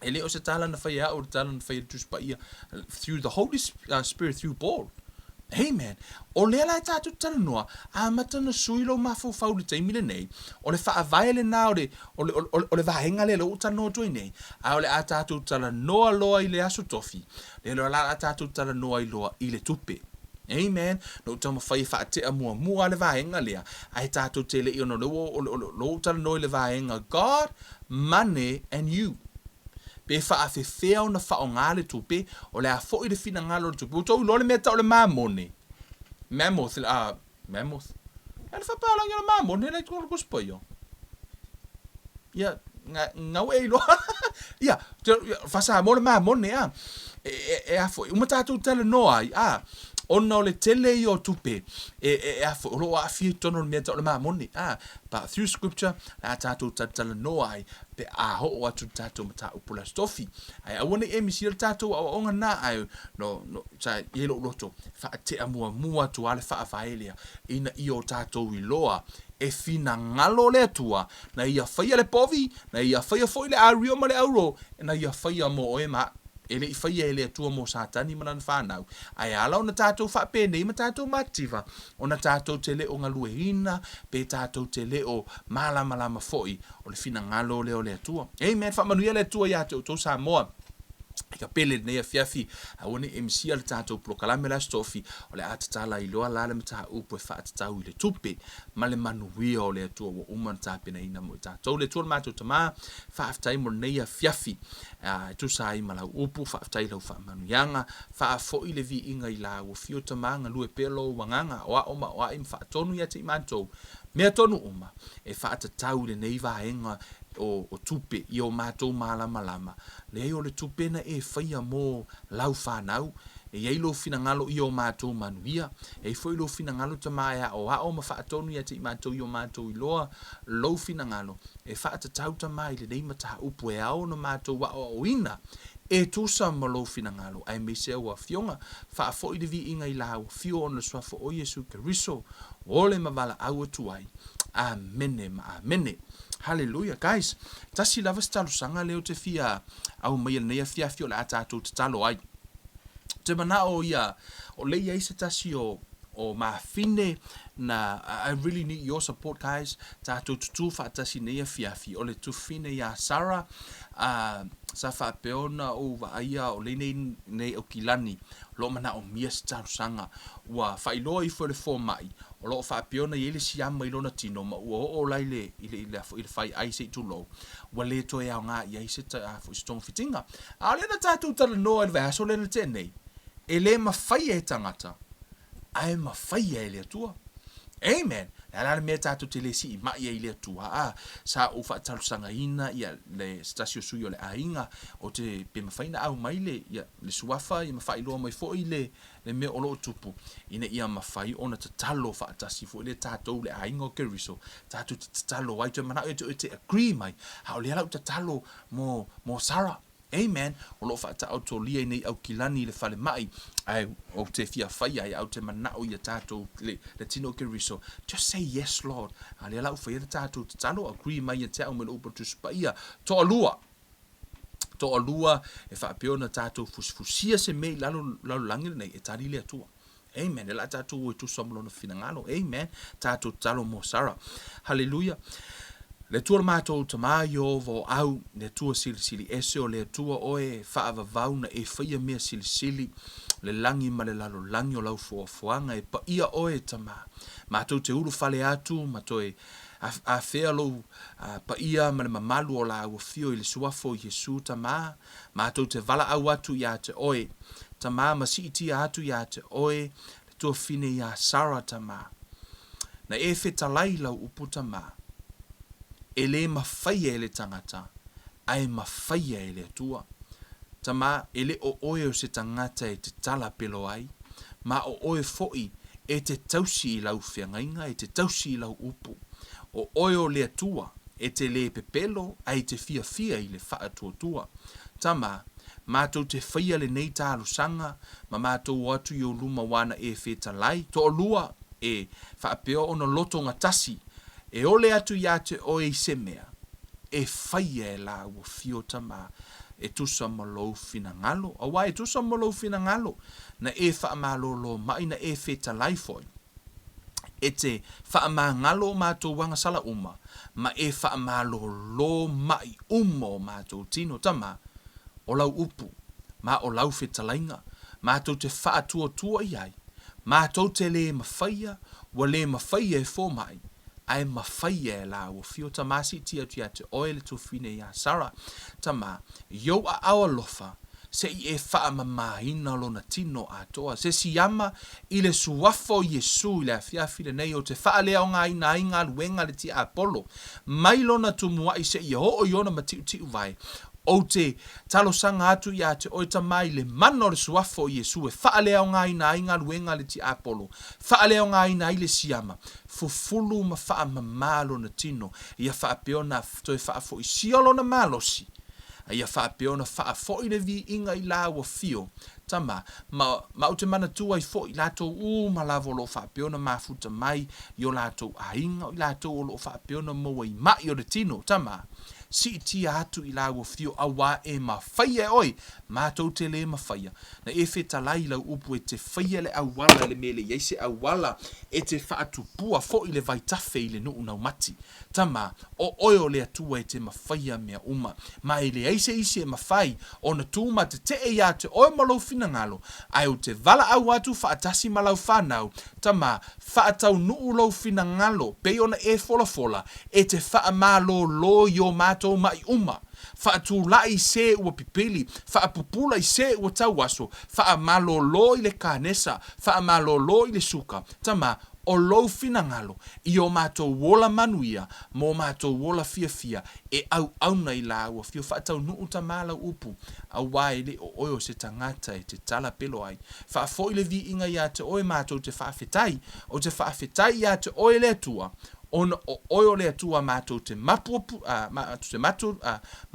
E le o se tala na fai e au, o le tala na fai e le Tusi Paia, through the Holy Spirit, through Paul. Amen. O lea la e tātou te talanoa, amata ona sui lou mafaufau i le taimi lenei, o le faavae lena o le, o le, o le, o le vaega lea lea ua ou talanoa atu ai nei, a o le a tātou talanoa loa i le Aso Tofi, lea loa la a tātou talanoa ai loa i le tupe. Amen. Na ou taumafai e faatea muamua le vaega lea, ae tātou te le i ona o lea ua, o, o, o, o ou talanoa i le vaega God, money and you. Pe faafefea ona faaaoga le tupe, o le a foi le finagalo o le tupe. Ua outou iloa le mea tau o le mamone? Mammoth, a, mammoth. E le faapalagi o le mamone la i totonu o le Tusi Paia. Ia, nga, ngau e iloa. Ia, faa-Samoa le mamone a. E a foi, uma tatou talanoa ai, a, ona o le tele ia o tupe e, e a foi, o lo o aafia i totonu o le mea tau o le mamone, a. But through scripture, le a tatou talatalanoa ai pe a oo atu le tatou mataupu o le Aso Tofi. Ae aua ne i e misia le tatou aoaoga lena, ae no, no, sa i ai lou loto, faatea muamua atu lava le faavae lea, ina ia o tatou iloa e finagalo le Atua na ia faia le povi, na ia faia foi le ario ma le auro, na ia faia mo oe ma a'u. E le i faia e le Atua mo Satani ma lana fanau. Ae ala ona tatou faapenei ma tatou matitiva, ona tatou te le o galueina, pe tatou te le o malamalama foi o le finagalo lea o le Atua. Amen. Faamanuia le Atua ia te outou Samoa. I ka pele lenei afiafi, aua ne i e misia le tatou polokalame le Aso Tofi, o le a tatala ai loa la le mataupu e faatatau i le tupe ma le manuia o le Atua ua uma ona tapenaina mo i tatou. Le Atua le matou Tama, faafetai mo lenei afiafi e tusa ai ma lau upu, faafetai i lau faamanuiaga, faafoi le viiga i lau afio Tama, galue pea lou agaga aoao ma aoai ma faatonu ia te i matou mea tonu uma e faatatau i lenei vaega o, o tupe i o matou malamalama. Leai o le tupe na e faia mo lau fanau, e i ai lou finagalo i o matou manuia, e i ai foi lou finagalo Tama e aoao ma faatonu ia te i matou i o matou iloa lou finagalo e faatatau Tama i lenei mataupu e ao ona matou aoaoina e tusa ma lou finagalo aemaise au afioga faafoi le viiga i lau afio ona le suafa o Iesu Keriso ole ma valaau atu ai. Amene ma amene. Hallelujah. Guys, tasi lava se talosaga lea ou te fia aumaia i lenei afiafi o le a tatou tatalo ai. Ou te manao ia, o lea e i ai se tasi o, o mafine na, I really need your support guys, tatou tutū faatasi i lenei afiafi, o le tufine ia Sarah, uh, sa faapea ona ou vaaia o lea nei, nei Aukilani, o lo o manaomia se talosaga, ua faailoa ifo e le fomai, O lo o faapea ona i ai le siama i lona tino ma ua oo la i le, i le, i le, i le faiai se i tulou, ua le toe aoga i ai se, a, foi se togafitiga. A o lea na tatou talanoa i le vaiaso lea na tea nei, e le mafaia e tagata, ae mafaia e le Atua. Amen. O le a la le mea tatou te le sii mai ai i le Atua? A, sa ou faatalosagaina ia le, se tasi o sui o le aiga, ou te, pe mafai ona aumai le, ia, le suafa ia ma faailoa mai foi le, le mea o lo o tupu, ina ia mafai ona tatalo faatasi foi lea tatou le aiga o Keriso, tatou te tatalo ai, toe manao ia te oe te agree mai, a o lea la u tatalo mo, mo Sarah. Amen. O lo o faataotolia i nei Aukilani i le falemai, ae ou te fia faia ai, a ou te manao ia tatou le, le tino o Keriso, just say yes Lord. A o lea la u faia le tatou tatalo, agree mai ia te au me le upu o le Tusi Paia, toalua. Toalua e faapea ona tatou fusifusia se mea i lalo lalolagi lenei e tali le Atua. Amen. E la tatou o e tusa ma lona finagalo. Amen. Tatou tatalo mo Sarah. Hallelujah. Le Atua le matou Tama Ieova o au, le Atua silisili ese o le Atua oe faavavau na e faia mea silisili, le lagi ma le lalolagi o lau foafoaga e paia oe Tama. Matou te ulufale atu ma toe Afea lou paia ma le mamalu o lāua fio i le suafa o Iesu, Tama, matou te valaau atu iā te oe, Tama, ma siitia atu iā te oe le tuafine iā Sara, Tama. Na e fetalai lau upu, Tama, e lē mafaia e le tangata, ae mafaia e le Atua. Tama, e le o oe o se tagata e te tala pelo ai, ma o oe foi e te tausi i lau feagaiga, e te tausi i lau upu. O oe o le Atua, e te lē pepelo ae i te fiafia i le faatuatua. Tama, matou te faia lenei talosaga ma matou o atu i ou luma ua na e fetalai, toalua, e faapea ona lotogatasi E ole atu iā te oe i se mea e faia e lāua fio tama e tusa ma lou finagalo, auā e tusa ma lou finagalo, na e faamalōlō mai, na e fetalai foi, e te faamagalo o mātou agasala uma, ma e faamalōlō mai uma o mātou tino tama, o lau upu, ma o lau fetalaiga, mātou te faatuatua i ai, mātou te lē mafaia, Ua lē mafaia e fomai, ae mafaia e lāua fio Tama siitia atu ia te oe le tuafine iā Sarah, Tama, i ou aao alofa, se i e faamamāina lona tino atoa, se siama i le suafa o Iesu i le afiafi lenei ou te faaleaogaina ai galuega a le tiapolo, mai lona tumuaʻi seia oo i ona matiʻutiʻu vae. Ou te talosaga atu iā te Oe Tama i le mana o le Suafa o Iesu e faaleaogaina ai galuega a le tiapolo, faaleaogaina ai le siama, fufulu ma faamamā lona tino, ia faapea ona toe faafoisia lona malosi, a ia faapea ona faafoi le viiga i la ua fio, Tama, ma, ma ou te manatua ai foi i latou uma lava o lo o faapea ona mafuta mai i o latou aiga, o i latou o lo o faapea ona maua i ma'i o le tino, Tama, siitia atu i la ua fio auā e mafaia e oe, matou te lē mafaia. Na e fetalai i lau upu e te faia le auala i le mea e le i ai se auala, e te faatupua foi le vaitafe i le nuu naumati. Tama, o oe o le Atua e te mafaia mea uma, ma e leai se isi e mafai ona tu ma tetee iā te oe ma lou finagalo, ae ou te valaau atu faatasi ma lau fanau, Tama, faataunuu lou finagalo, pei ona e folafola, e te faamalōlō i o matou maʻi uma. Faatulai i se ua pipili, faapupula i se ua tauaso, faamalōlō i le kanesa, faamalōlō i le suka. Tama, o lou finagalo i o matou ola manuia ma o matou ola fiafia e auauna i lāua fio faataunuu Tama lau upu, auā e le o oe o se tagata e te tala pelo ai. Faafoi le viiga iā te oe matou te faafetai, ou te faafetai iā te oe le Atua, ona o oe o le Atua matou te mapu, matou te matu,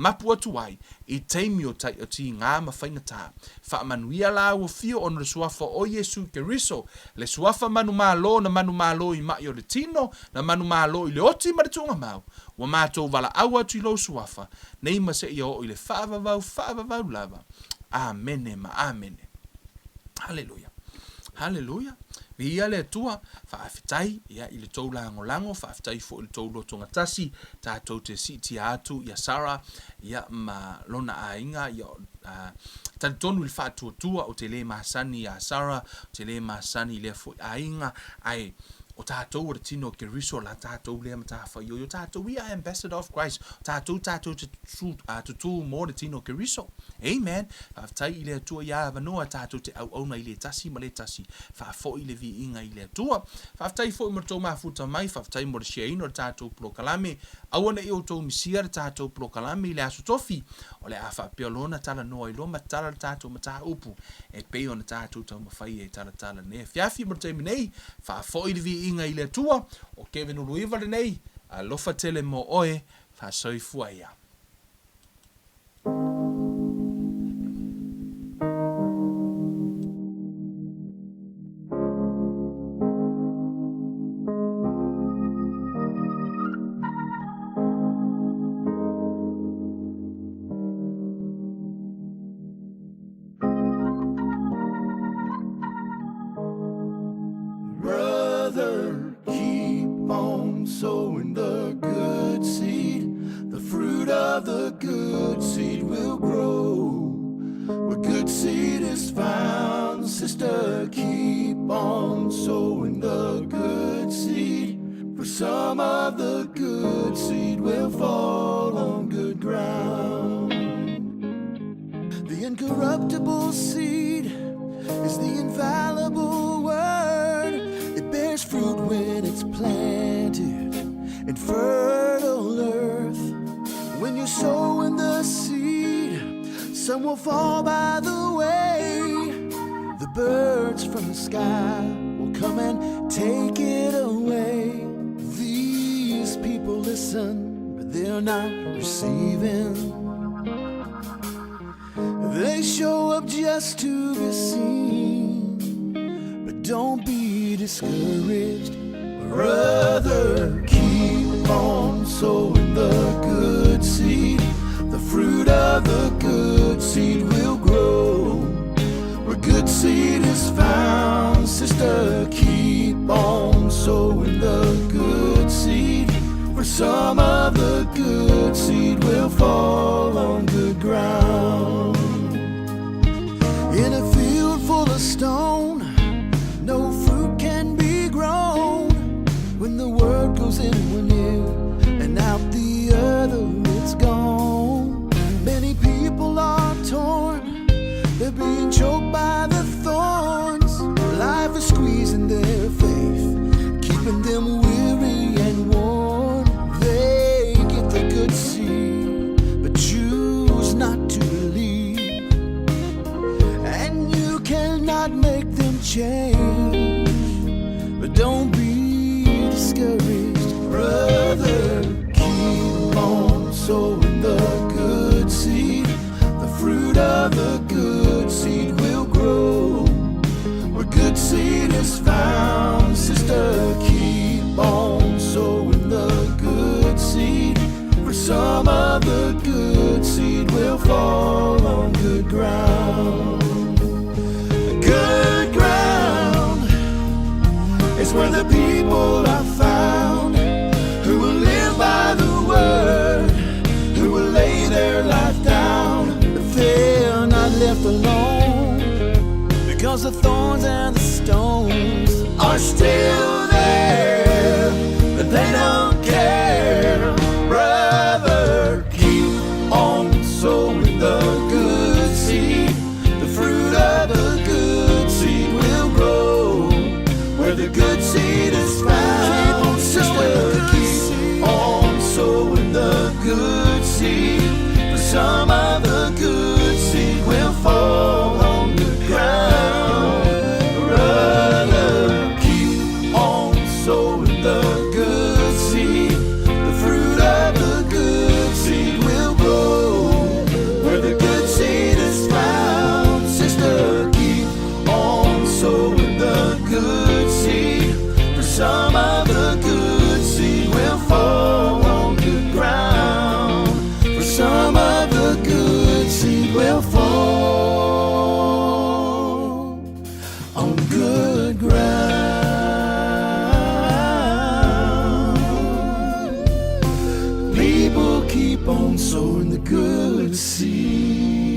mapu atu ai i taimi o tai o tigā ma faigata. Faamanuia lāua fio ona le Suafa o Iesu Keriso, le Suafa manumalo na manumalo i maʻi o le tino, na manumalo i le oti ma le tuugamau. Ua matou valaau atu i lou Suafa, nei ma seia oo i le faavavau faavavau lava. Amene ma amene. Haleluia. Haleluia. Viia le Atua, faafetai ia i le tou lagolago, faafetai foi i le tou lotogatasi, tatou te siitia atu ia Sarah ia ma lona aiga ia talitonu i le faatuatua ou te le masani iā Sarah, ou te le masani i lea foi aiga, ae o tatou o le tino o Keriso la tatou lea matafaioi, o tatou we are ambassador of Christ, o tatou tatou te tutū mo le tino o Keriso. Amen. Faafetai i le Atua ia avanoa tatou te auauna i le tasi ma le tasi, faafoi le viiga i le Atua. Faafetai foi mo le tou mafuta mai, faafetai mo le share ina o le tatou polokalame. Aua ne i outou misia le tatou polokalame i le Aso Tofi, o le a faapea loa ona talanoa ai loa ma tala le tatou mataupu e pei ona tatou taumafai e talatala nei afiafi mo le taimi nei. Faafoi le viiga i le Atua, o Kevin Uluiva lenei, alofa tele mo oe, faasoifua ia. Brother, keep on sowing the good seed. The fruit of the good seed will grow. Where good seed is found, sister, keep on sowing the good seed. For some of the good seed will fall on good ground. The incorruptible seed is the infallible word. It bears fruit when it's planted in fertile earth. When you sow in the seed, some will fall by the way. The birds from the sky will come and take it away. These people listen, but they're not receiving. They show up just to be seen. But don't be discouraged, brother. Keep on sowing the good seed. The fruit of the good seed will grow. Where good seed is found, sister, keep on sowing the good seed. For some of the good seed will fall on good ground. In a field full of stone, no fruit can be grown. When the word goes in one ear and out the other, it's gone. Many people are torn, they're being choked by the thorns. Life is squeezing their faith, keeping them weary and worn. They get change, but don't be discouraged, brother. Keep on sowing the good seed. The fruit of the good seed will grow. Where good seed is found, sister, keep on sowing the good seed. For some of the good seed will fall on good ground. Good ground is where the people are found who will live by the word, who will lay their life down. But they are not left alone because the thorns and the stones are still there, but they don't care. Brother, keep on sowing the good seed. The fruit of the good seed will grow where the good seed is found. Sister, keep on sowing the good seed. For some of the good seed will fall on the ground. Brother, keep on sowing the good seed. The fruit of the good seed will grow where the good seed is found. Sister, keep on sowing the good seed. For some of the good seed will fall on good ground. For some of the good seed will fall on good ground. People keep on sowing the good seed.